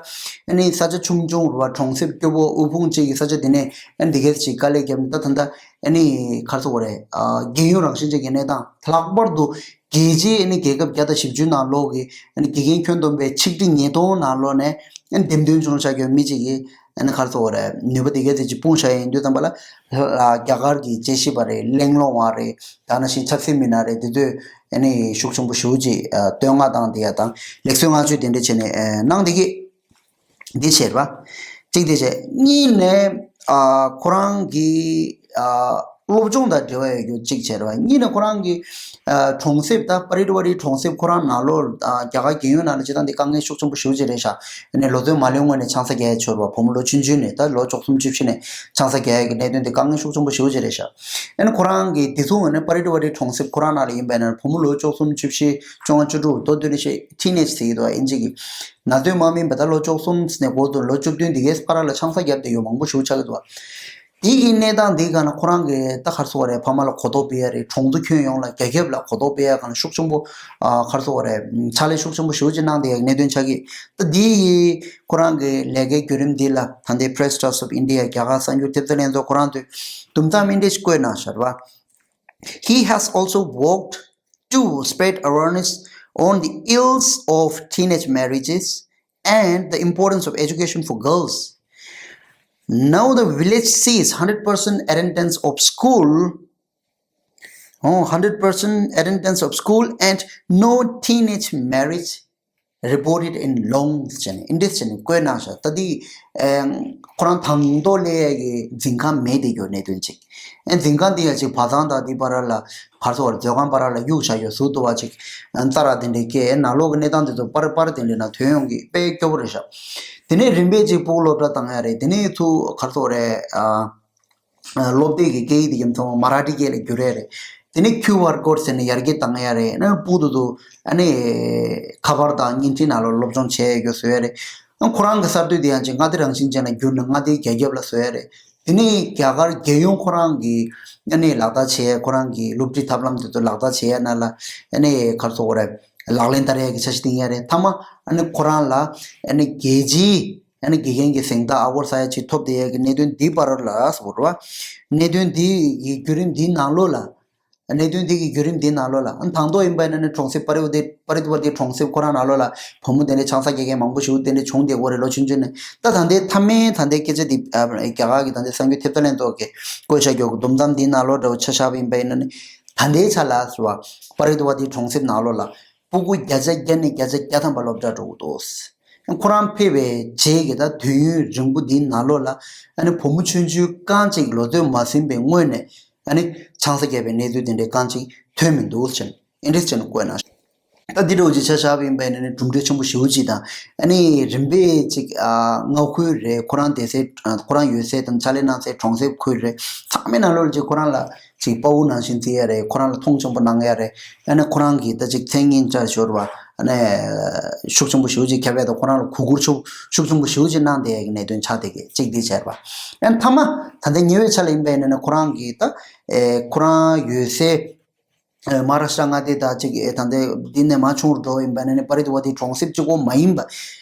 ནི་ས་ཆ་ཆུང་ཆུང་རུ་བ། གྲོང་གསེབ་སྐྱོ་པོ། དབུལ་ཕོངས་ཅན་གྱི་ས་ཆ་དེ་ནས་ཨ་ནི་འདི་གའི་ཅིག་དཀའ་ལས་བརྒྱབ་ནས། ད་ད་ལྟ་ཨ་ནི་ག་རེ་ཟེར་དགོས་རེད། ཨ་རྒྱལ་ཡོངས་རང་བཞིན་ཅན་གྱི་གནས་སྟངས། ལྷག་པར་དུ་རྒྱལ་སྤྱིའི་ཨ་ནི་རྒྱལ་ཁབ་བརྒྱ་དང་བཞི་བཅུ་ནང་ལོགས་ཀྱི་ཨ་ནི་དགེ་རྒན་ཁྱོན་བསྡོམས་པའི་ཆིག་ཁྲི་ཉིས་སྟོང་ནང་ལོགས་ནས་ཨ་ནི་འདེམས་ཐོན་བྱུང་བཞག་ཡོད་མི་གཅིག་གིས། ཨ་ནི་ག་རེ་ཟེར་དགོས་རེད། ནུས་པ་དེ་གའི་ཚད་ཅིག་སྤུངས་བཞག་ཡིན་དུས་ཙམ་པ་ལ། ལ་རྒྱ་གར་གྱི་དཔྱད་ཞིབ་པ་རེད། གླེང་སློང་བ་རེད། ད་ནང་བཞིན་ཆབ་སྲིད་མི་སྣ་རེད། དེ་ཚོས་ཨ་ནི་ཤུགས་ཆེན་པོ་ཞེ་པོ་ཅིག་ཨ་བསྟོད་བསྔགས་བཏང་བསྡད་ཡ་དང་། ལེགས་གསོལ་བསྔགས་བརྗོད་དེ་འདྲ་བྱས་ནས་ཨ་གནང་བསྡད་ཀྱི། འདི་བྱས་པ། གཅིག་དེ་བྱས། གཉིས་ནས་ཨ་ཁོ་རང་གི་ཨ་སློབ་སྦྱོང་དང་འབྲེལ་བ་ཡོད་རྒྱུ་གཅིག་བྱས་པ། གཉིས་ནས་ཁོ་རང་གི་ཨ་གྲོང་གསེབ། ད་པ་རི་ཏི་ཝ་ཏི་གྲོང་གསེབ་ཁོ་རང་ནང་ལོགས། ཨ་རྒྱ་གར་རྒྱལ་ཡོངས་ནང་ལ་སྤྱིར་བཏང་འདི་དཀའ་ངལ་ཤུགས་ཆེན་པོ་ཞེ་པོ་ཅིག་རེད་ཤག་ཨ་ནི་ལོ་ཚོད་མ་ལོན་སྔོན་ནས་ཆང་ས་བརྒྱབ་ཡ་ཆོག་པ། བུ་མོ་ལོ་ཆུང་ཆུང་ནས། ད་ལོ་བཅུ་གསུམ་བཅུ་བཞི་ནས་ཆང་ས་བརྒྱབ་ཡ་གི་གནད་དོན་དེ་དཀའ་ངལ་ཤུགས་ཆེན་པོ་ཞེ་པོ་ཅིག་རེད་ཤག་ཨ་ནི་ཁོ་རང་གི་འདི་ཚོ་ཨ་ནི་པ་རི་ཏི་ཝ་ཏི་གྲོང་གསེབ་ཁོ་རང་ནང་ལ་ཡིན་པ་ཡིན་ན། བུ་མོ་ལོ་བཅུ་གསུམ་བཅུ་བཞི། བཅོ་ལྔ་བཅུ་དྲུག་མདོར་བསྡུས་ནས་བཤད། ཊི་ནེཇ་ཟེར་གྱི་འདུག་ཨ་ཨིན་ཇི་གི། ན་ཚོད་མ་སྨིན་པ། ད་ལོ་བཅུ་གསུམ་ནས་འགོ་བཙུགས། ལོ་བཅུ་བདུན་འདི་གའི་བར་ལ་ཆང་ས་བརྒྱབ་བསྡད་ཡོད་མང་པོ་ཞེ་པོ་ཆགས་ཀྱི་འདུག་ཨ། དེ་གི་གནས་སྟངས་འདིའི་སྒང་ལ་ཁོ་རང་གིས་ད་ག་རེ་ཟེར་དགོས་རེད། ཕ་མ་ལ་གོ་རྟོགས་སྤེལ་ཡ་རེད། གྲོང་ཚོ་ཁྱོན་ཡོངས་ལ། རྒྱལ་ཁབ་ལ་གོ་རྟོགས་སྤེལ་ཡ་སྒང་ལ་ཤུགས་ཆེན་པོ་ཨ་ག་རེ་ཟེར་དགོས་རེད། ཕྱག་ལས་ཤུགས་ཆེན་པོ་ཞེ་པོ་ཅིག་གནང་བསྡད་ཡ་གནད་དོན་ཆགས་ཀྱི། ད་འདི་ཡི་ཁོ་རང་གི་ལས་ཀའི་བརྒྱུད་རིམ་འདི་ལ་ད་ལྟའི་Press Trust of India རྒྱ་གར་གསར་འགྱུར་ཐེབས་རྩ་ལྷན་ཚོགས་ཁོ་རང་ཚོས་དུམ་མཚམས་འདི་འདྲ་ཞིག་བཀོད་གནང་ཤག་རེད་པ། He has also worked to spread awareness on the ills of teenage marriages and the importance of education for girls. Now the village sees hundred percent attendance of school, oh, hundred percent attendance of school and no teenage marriage reported in long ཟེར་ནས་འདི་འདྲ་ཟེར་ནས་བཀོད་གནང་ཤག་ད་འདི་ཨེ་ཁོ་རང་དང་ཐོག་སླེབས་ཡ་གི་འཛིན་ཁང་མེད་བསྡད་རྒྱུ་གནད་དོན་གཅིག་ཨེ་འཛིན་ཁང་འདི་ཡ་ཅིག་བ་ཚང་དང་འདི་བར་ལ་ག་རེ་ཟེར་དགོས་རེད། མཛོད་ཁང་བར་ལ་གཡུག་བཞག་ཡོད། ཟུར་དུ་བ་ཅིག་ཨ་རྩྭ་ར་དེ་འདྲ་སྐྱེས། ནང་ལོགས་ཀྱི་གནས་སྟངས་དེ་ཚོ་པར་པར་དེ་འདྲ་ནང་ཐོན་ཡོང་གི་དཔེ་སྐྱོ་པོ་རེད་ཤག་དེ་ནས་རིམ་པས་ཅིག་སྤུ་གུ་སློབ་གྲྭ་བཏང་ཡ་རེད། དེ་ནས་ཚུར་ག་རེ་ཟེར་དགོས་རེད། ཨ། སློབ་དེབ་ཀྱི་སྐད་ཡིག་དེ་རྒྱུ་མཚན་མ་ར་ཊི་སྐད་ལ་བསྒྱུར་ཡ་རེད། དེ་ནས་ཁིའུ་ཨར་ཀོཌ་ཟེར་ནས་ཡར་རྒྱས་བཏང་ཡ་རེད། ཨ་ནི་སྤུ་གུ་དེ་ཚོ་ཨ་ནི་ཁ་པར་དང་བརྙན་འཕྲིན་ནང་ལ་སློབ་སྦྱོང་བྱེད་ཡ་རྒྱུ་བཟོ་ཡ་རེད། ཨ་ཁོ་རང་གི་གསར་གཏོད་དེ་ཡང་ཅིག་མངའ་སྡེ་རང་བཞིན་ཅན་ལ་བསྒྱུར་ནས་མངའ་སྡེའི་རྒྱ་ཁྱབ་ལ་བཟོ་ཡ་རེད། དེ་ནས་རྒྱ་གར་རྒྱལ་ཡོངས་ཁོ་རང་གིས་ཨ་ནི་ལག་བསྟར་བྱེད་ཡ། ཁོ་རང་གི་སློབ་ཁྲིད་ཐབས་ལམ་དེ་ཚོ་ལག་བསྟར་བྱེད་ཡ་ནང་ལ་ཨ་ནི་ག་རེ་ཟེར་དགོས་རེད། ལག་ལེན་བསྟར་ཡ་གི་འཆར་གཞི་བཏིང་ཡ་རེད། མཐའ་མ་ཨ་ནི་ཁོ་རང་ལ་ཨ་ནི་རྒྱལ་སྤྱིའི་ཨ་ནི་དགེ་རྒན་གྱི་གཟེངས་རྟགས་ཨ་ཝརཌ་ས་ཡ་ཅིག་ཐོབ་བསྡད་ཡ་གི་གནད་དོན་འདིའི་བར་ལ་ཟེར་བ་རེད་བ། གནད་དོན་འདི་ཡི་བརྒྱུད་རིམ་འདིའི་ནང་ལོགས་ལ། གནད་དོན་འདི་གི་བརྒྱུད་རིམ་འདིའི་ནང་ལོགས་ལ། ཨ་ནི་དང་ཐོག་ཡིན་པ་ཡིན་ན་ནི་གྲོང་གསེབ་པ་རི་ཝ་ཏི། པ་རི་ཏི་ཝ་ཏི་གྲོང་གསེབ་ཁོ་རང་ནང་ལོགས་ལ་བུ་མོ་དེ་འདྲའི་ཆང་ས་རྒྱག་མཁན་མང་པོ་ཞིག་དེ་འདྲ་བྱུང་བསྡད་ཡོད་རེད། ལོ་ཆུང་ཆུང་ནས། ད་ད་ལྟའི་མཐའ་མའི་ད་ལྟའི་སྐད་ཆ་འདི་ཨ་རྒྱ་གར་གྱི་ད་ལྟའི་གསར་འགྱུར་ཐེབས་རྩ་ལྷན་ཚོགས་ཀྱིས་བཀོད་བཞག་རྒྱུ་གི་དུམ་མཚམས་འདིའི་ནང་ལོགས་འདྲ་བོ་ཆ་བཞག་པ་ཡིན་པ་ཡིན་ན་ནི། ད་ལྟའི་ཆ་ལ་ཟེར་བ། པ་རི་ཏི་ཝ་ཏི་གྲོང་གསེབ་ནང་ལོགས་ལ་སྤུ་གུ་བརྒྱ་ཆ་བརྒྱ་ནས་བརྒྱ་ཆ་བརྒྱ་ཐམ་པ་སློབ་གྲྭར་འགྲོ་གི་འདུག་ཁོ་རང་ཕེབས་པའི་རྗེས་ཀྱི་ད་དུས་ཡུན་རིང་པོ་འདིའི་ནང་ལོགས་ལ། ཨ་ནི་བུ་མོ་ཆུང་ཆུང་རྐང་གཅིག་ལོ་ཚོད་མ་ཟིན་པའི་སྔོན་ནས་ཨ་ནི་ཆང་ས་བརྒྱབ་པའི་གནས་ཚུལ་དེ་འདྲའི་རྐང་གཅིག་ཐོན་མི་འདུག་ཟེར་ནས་འདི་འདྲ་ཟེར་ནས་བཀོད་གནང་། ད་འདི་འདྲ་བོ་ཅིག་ཆ་བཞག་པ་ཡིན་པ་ཡིན་ན་ནི་གྲུབ་འབྲས་ཆེན་པོ་ཞེ་པོ་ཅིག་དང་། ཨ་ནི་རིམ་པས་ཅིག་ཨ་མངའ་ཁུལ་རེད། ཁོ་རང་བསྡད་སའི་ཁོ་རང་ཡོད་སའི་དང་ཕྱག་ལས་གནང་སའི་གྲོང་གསེབ་ཁུལ་རེད། ཚང་མའི་ནང་ལོགས་ལ་ཅིག་ཁོ་རང་ལ་ཅིག་དཔའ་བོ་ནང་བཞིན་བརྩི་ཡ་རེད། ཁོ་རང་ལ་མཐོང་ཆེན་པོ་གནང་ཡ་རེད། ཨ་ནི་ཁོ་རང་གིས་ད་ཅིག་མཚན་སྙན་བཅར་ཞོར་བ་ཨ་ནི་ཤུགས་ཆེན་པོ་ཞེ་པོ་ཅིག་ཁྱབ་ཡ་དང་། ཁོ་རང་ལ་གུས་བཀུར་ཤུགས་ཤུགས་ཆེན་པོ་ཞེ་པོ་ཅིག་གནང་བསྡད་ཡ་གི་གནད་དོན་ཆགས་བསྡད་ཀྱི་གཅིག་འདི་བྱས་པ། ཨ་ནི་མཐའ་མ་ད་ལྟ་ཉེ་བའི་ཆར་ལ་ཡིན་པ་ཡིན་ན་ནི་ཁོ་རང་གིས་ད་ཨེ་ཁོ་རང་ཡོད་སའི་ཨ་མ་ཧཱ་རཱ་ཤྲ་མངའ་སྡེ་དང་གཅིག་ཨེ་ད་ལྟའི་འདི་ནས་མར་ཆུང་རུ་འགྲོ་བ་ཡིན་པ་ནི་ནི་པ་རི་ཏི་ཝ་ཏི་གྲོང་གསེབ་གཅིག་པོ་མ་ཡིན་པ།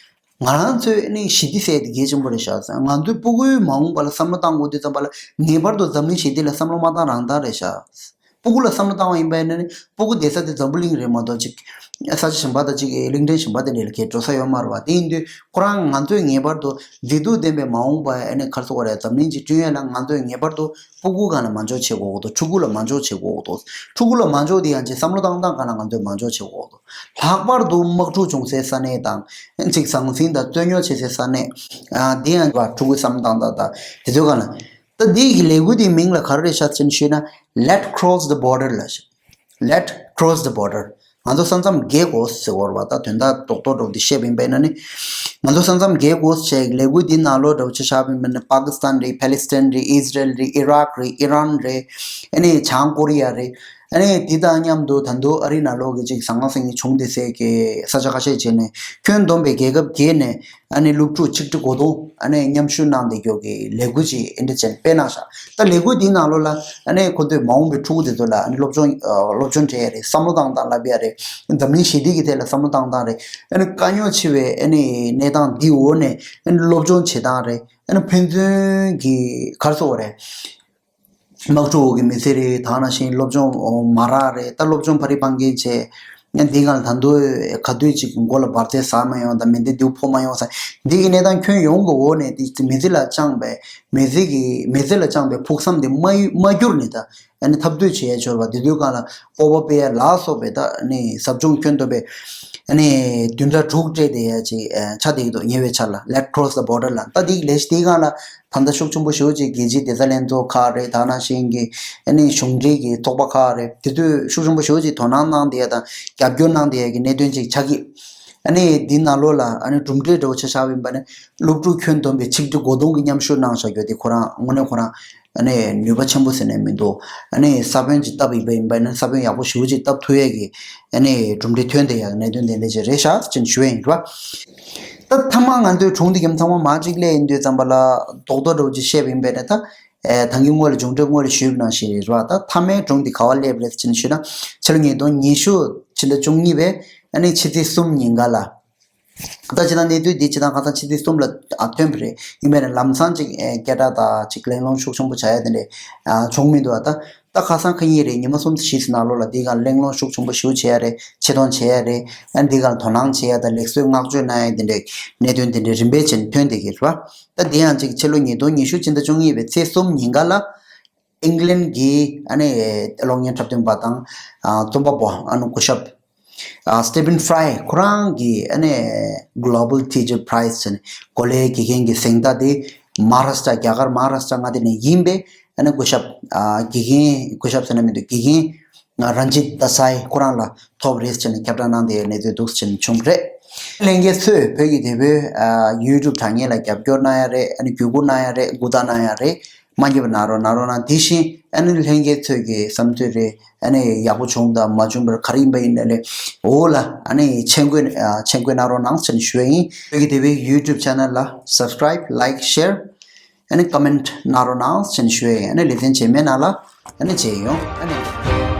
ང་རང་ཚོའི་ནི་ཞི་བདེ་ཟེར་དེ་གལ་ཆེན་པོ་རེད་ཤག་ང་ཚོའི་སྤུ་གུའི་མ་འོངས་པ་ལ་བསམ་བློ་བཏང་དགོས་དུས་ཙམ་པ་ལ་ངེས་པར་དུ་འཛམ་གླིང་ཞི་བདེ་ལ་བསམ་བློ་མ་བཏང་རང་བཏང་རེད་ཤག་སྤུ་གུ་ལ་བསམ་བློ་བཏང་བ་ཡིན་པ་ཡིན་ན་ནི་སྤུ་གུ་བསྡད་ས་དེ་འཛམ་བུ་གླིང་རེད་མ་གཏོགས་ཅིག་ས་ཆ་གཞན་པ་དང་ཅིག་གླིང་ཕྲན་གཞན་པ་དེ་འདྲ་ལ་གས་འགྲོ་ས་ཡོད་མ་རེད་བ། དེ་ཡིན་དུས་ཁོ་རང་ང་ཚོས་ངེས་པར་དུ་མཛེས་སྡུག་ལྡན་པའི་མ་འོངས་པ་ཨ་ནི་ག་རེ་ཟེར་དགོས་རེད། འཛམ་གླིང་ཅིག་བསྐྲུན་ཡས་ལ་ང་ཚོས་ངེས་པར་དུ་སྤུ་གུ་སྒང་ལ་མ་འཇོག་བྱེད་དགོས་འདུག་ཕྲུ་གུ་ལ་མ་འཇོག་བྱེད་དགོས་འདུག་ཕྲུ་གུ་ལ་མ་འཇོག་དེ་ཡང་ཅིག་བསམ་བློ་བཏང་སྟངས་སྒང་ལ་ང་ཚོས་མ་འཇོག་བྱེད་དགོས་འདུག་ལྷག་པར་དུ་དམག་འཁྲུག་བྱུང་སའི་ས་གནས་དང་ཅིག་ཟང་ཟིང་དང་རྩོད་རྙོག་བྱེད་སའི་ས་གནས། ཨ་དེ་ཡང་ཕྲུ་གུའི་བསམ་བློ་བཏང་སྟངས་དང་དེ་ཚོའི་སྒང་ལ། ད་འདི་གི་ལས་འགུལ་འདིའི་མིང་ལ་ག་རེ་རེད་ཤག་ཟེར་ན་ཞུས་ན། Let cross the border ལབ་ཤག Let cross the border. ང་ཚོ་ས་མཚམས་བརྒལ་དགོས་ཟེར་བ་རེད་བ། ད་དོན་དག་རྡོག་རྡོག་འདྲ་བོ་འདི་བཤད་པ་ཡིན་པ་ཡིན་ན་ནི། ང་ཚོ་ས་མཚམས་བརྒལ་དགོས་ཟེར་ལས་འགུལ་འདི་ནང་ལོགས་འདྲ་བོ་ཅིག་བཞག་པ་ཡིན་པ་ཡིན་ན་པ་ཀི་སི་ཐན་རེད། ཕ་ལི་སི་ཐན་རེད། ཨི་ཟི་རེལ་རེད། ཨི་རག་རེད། ཨི་རན་རེད། ཨ་ནི་བྱང་ཀོ་རི་ཡ་རེད། ཨ་ནི་འདི་དང་མཉམ་དུ་ད་དུང་ཨ་རིའི་ནང་ལོགས་ཀྱི་ཅིག་ཟང་ཟིང་གི་བྱུང་བསྡད་སའི་གི་ས་ཆ་ཁ་ཤས་བྱས་ནས་ཁྱོན་བསྡོམས་པའི་རྒྱལ་ཁབ་བརྒྱད་ནས་ཨ་ནི་སློབ་ཕྲུག་ཆིག་ཁྲི་གོ་བདུན་ཨ་ནི་མཉམ་ཞུགས་གནང་བསྡད་རྒྱུ་གི་ལས་འགུལ་ཅིག་ཨེ་འདྲ་ཅན་སྤེལ་གནང་ཤག་ད་ལས་འགུལ་འདིའི་ནང་ལོགས་ལ་ཨ་ནི་ཁོ་ཚོས་མ་འོངས་པའི་ཕྲུ་གུ་དེ་ཚོ་ལ་ཨ་ནི་སློབ་སྦྱོང་ཨ་སློབ་སྦྱོང་སྤྲད་ཡ་རེད། བསམ་བློ་བཏང་སྟངས་བསླབ་ཡ་རེད། འཛམ་གླིང་ཞི་བདེ་གི་ཐད་ལ་བསམ་བློ་བཏང་སྟངས་རེད། ཨ་ནི་དཀའ་རྙོག་ཆེ་བའི་ཨ་ནི་གནས་སྟངས་འདི་འོག་ནས་ཨ་ནི་སློབ་སྦྱོང་བྱེད་སྟངས་རེད། ཨ་ནི་ཕན་ཚུན་གྱི་ག་རེ་ཟེར་དགོས་རེད། དམག་འཁྲུག་འོག་གི་མི་ཚེ་རེད། ད་ནང་བཞིན་སློབ་སྦྱོང་མ་རག་རེད། ད་སློབ་སྦྱོང་ཕ་རི་སྤང་འགན་བྱས། ཡང་འདི་སྒང་ལ་ད་དུང་ག་དུས་ཅིག་མགོ་ལ་འབར་རྫས་ཟ་མ་ཡོང་དང་མེ་མདའི་མདེའུ་ཕོག་མ་ཡོང་ཟེར། འདི་གི་གནས་སྟངས་ཁྱོན་ཡོངས་ཀྱི་འོག་ནས་དེ་མི་ཚེ་ལ་བཅངས་པའི་མི་ཚེ་གི་མི་ཚེ་ལ་བཅངས་པའི་ཕུགས་བསམ་དེ་མ་མ་གྱུར་ནས་ད་ཨ་ནི་འཐབ་རྩོད་བྱེད་ཡ་འབྱོར་བ་དེ་དུས་སྒང་ལ་སྤོབས་པ་སྤེལ་ཡ་ལ་སོགས་པའི་ད་ཨ་ནི་ཟབ་སྦྱོང་ཁྱོན་བསྡོམས་པའི་ཨ་ནི་བདུན་ཕྲག་དྲུག་སྤྲད་བསྡད་ཡ་ཅིག་ཆགས་བསྡད་ཀྱི་འདུག་ཉེ་བའི་ཆར་ལ། Let cross the border ལ་ད་འདི་གི་ལས་གཞི་དེའི་སྒང་ལ། ད་ལྟ་ཤུགས་ཆེན་པོ་ཞེ་པོ་ཅིག་རྒྱལ་སྤྱིའི་བདེ་རྩ་ལྷན་ཚོགས་ཁག་རེད། ད་ནང་བཞིན་གྱི་ཨ་ནི་གཞུང་འབྲེལ་གྱི་ཚོགས་པ་ཁག་རེད། དེ་ཚོས་ཤུགས་ཆེན་པོ་ཞེ་པོ་ཅིག་དོ་སྣང་གནང་བསྡད་ཡ་དང་རྒྱབ་སྐྱོར་གནང་བསྡད་ཡ་གི་གནད་དོན་ཅིག་ཆགས་ཀྱི། ཨ་ནི་འདི་ནང་ལོགས་ལ་ཨ་ནི་གྲུབ་འབྲས་འདྲ་བོ་ཆ་བཞག་པ་ཡིན་པ་ནི་སློབ་ཕྲུག་ཁྱོན་བསྡོམས་པའི་ཆིག་ཁྲི་གོ་བདུན་གྱིས་མཉམ་ཞུགས་གནང་བཞག་རྒྱུ་དེ་ཁོ་རང་དངོས་གནས་ཁོ་རང་ཨ་ནི་ནུས་པ་ཆེན་པོ་ཟེར་ནས་མི་འདུག་ཨ་ནི་ས་བོན་ཅིག་བཏབ་ཡིན་པ་ཡིན་པ་ནི་ས་བོན་ཡག་པོ་ཞེ་པོ་ཅིག་བཏབ་ཐུབ་ཡས་ཀྱི་ཨ་ནི་གྲུབ་འབྲས་ཐོན་བསྡད་ཡ་གི་གནད་དོན་དེ་འདྲ་ཅིག་རེད་ཤག་ཅེས་ཞུ་ཡ་ཡིན་རེད་བ། ད་མཐའ་མ་ང་ཚོའི་སྒྲུང་འདི་གམ་ཚང་མ་མར་གཅིག་སླེབས་ཡིན་དུས་ཙམ་པ་ལ་རྡོག་རྡོག་འདྲ་བོ་ཅིག་བཤད་པ་ཡིན་པས་ན། ད་ཨེ་ད་གིན་སྔོན་ལ་སྒྲུང་འདྲ་སྔོན་ལ་ཞུས་པ་ནང་བཞིན་རེད་བ། ད་མཐའ་མའི་སྒྲུང་འདི་ག་བ་སླེབས་རེད་ཅེས་ཞུས་ན། ཕྱི་ལོ་ཉིས་སྟོང་ཉི་ཤུ་ཕྱི་ཟླ་བཅུ་གཉིས་པའི་ཨ་ནི་ཕྱི་ཚེས་གསུམ་ཉིན་ག་ལ། ད་སྤྱིར་བཏང་གནས་ཚུལ་འདི་སྤྱིར་བཏང་ཁ་སང་ཕྱི་ཚེས་གསུམ་ལ་ཨ་ཐོན་པ་རེད། ཡིན་པས་ན་ལམ་སང་ཅིག་ཨེ་སྐད་གྲགས་དང་ཅིག་གླེང་སློང་ཤུགས་ཆེན་པོ་བྱ་ཡ་དེ་འདྲ་ཨ་བྱུང་མི་འདུག་ཨ་ད། ད་ཁ་སང་ཁ་ཉིན་རེད། ཉི་མ་གསུམ་བཞི་ཙམ་ནང་ལོགས་ལ་འདི་སྒང་གླེང་སློང་ཤུགས་ཆེན་པོ་ཞེ་པོ་བྱེད་ཡ་རེད། ཆེ་མཐོང་བྱེད་ཡ་རེད། ཨ་འདི་སྒང་དོ་སྣང་བྱེད་ཡ་དང་ལེགས་གསོལ་བསྔགས་བརྗོད་གནང་ཡ་དེ་འདྲའི་གནད་དོན་དེ་འདྲའི་རིམ་པས་བྱས་ནས་ཐོན་བསྡད་ཀྱི་རེད་བ། ད་འདི་ཡང་ཅིག་ཕྱི་ལོ་ཉིས་སྟོང་ཉི་ཤུ་ཕྱི་ཟླ་བཅུ་གཉིས་པའི་ཚེས་གསུམ་ཉིན་ག་ལ་ཨིང་ལན་གྱི་ཨ་ནི་གློག་བརྙན་འཁྲབ་སྟོན་པ་དང་ཨ་རྩོམ་པ་པོ་ཨ་ནི་སྐུ་ཞབས་ཨ་Stephen Fry ཁོ་རང་གིས་ཨ་ནི་Global Teacher Prize ཟེར་ནས་གོ་ལའི་དགེ་རྒན་གྱི་གཟེངས་རྟགས་དེ་མ་ཧཱ་རཱ་ཤྲ་རྒྱ་གར་མ་ཧཱ་རཱ་ཤྲ་མངའ་སྡེ་ནས་ཡིན་པའི་ཨ་ནི་སྐུ་ཞབས་ཨ་དགེ་རྒན་སྐུ་ཞབས་ཟེར་ན་མི་འདུག་དགེ་རྒན་རན་ཇིད་དཱ་སའི་ཁོ་རང་ལ་ཐོབ་རེད་ཟེར་ནས་ཁྱབ་བསྒྲགས་གནང་བསྡད་ཡོད་གནས་ཚུལ་འདུག་ཟེར་ནས་བྱུང་རེད། ལྷན་རྒྱས་ཚོས་བོད་ཀྱི་དེབ་དཔོན་ཨ་YouTube དྲ་བརྙན་ལ་རྒྱབ་སྐྱོར་གནང་ཡ་རེད། ཨ་ནི་བརྒྱུད་སྐུར་གནང་ཡ་རེད། མགུ་དག་གནང་ཡ་རེད། མ་བརྗེད་པ་གནང་རོགས་གནང་རོགས་གནང་། དེ་བཞིན་ཨ་ནི་ལྷན་རྒྱས་ཚོས་ཀྱི་བསམ་ཚུལ་རེད། ཨ་ནི་ཡག་པོ་བྱུང་དང་མ་བྱུང་བར་ག་རེ་ཡིན་པ་ཡིན་ན་ལས་འོག་ལ་ཨ་ནི་མཆན་འགོད་ཨ་མཆན་འགོད་གནང་རོགས་གནང་ཟེར་ནས་ཞུ་ཡ་ཡིན། བོད་ཀྱི་དེབ་དཔོན་YouTube channel ལ་subscribe, like, share ཨ་ནི་comment གནང་རོགས་གནང་ཟེར་ནས་ཞུ་ཡ་ཡིན། ཨ་ནི་ལེ་ཚན་རྗེས་མའི་ནང་ལ་ཨ་ནི་མཇལ་ཡོང་། ཨ་ནི།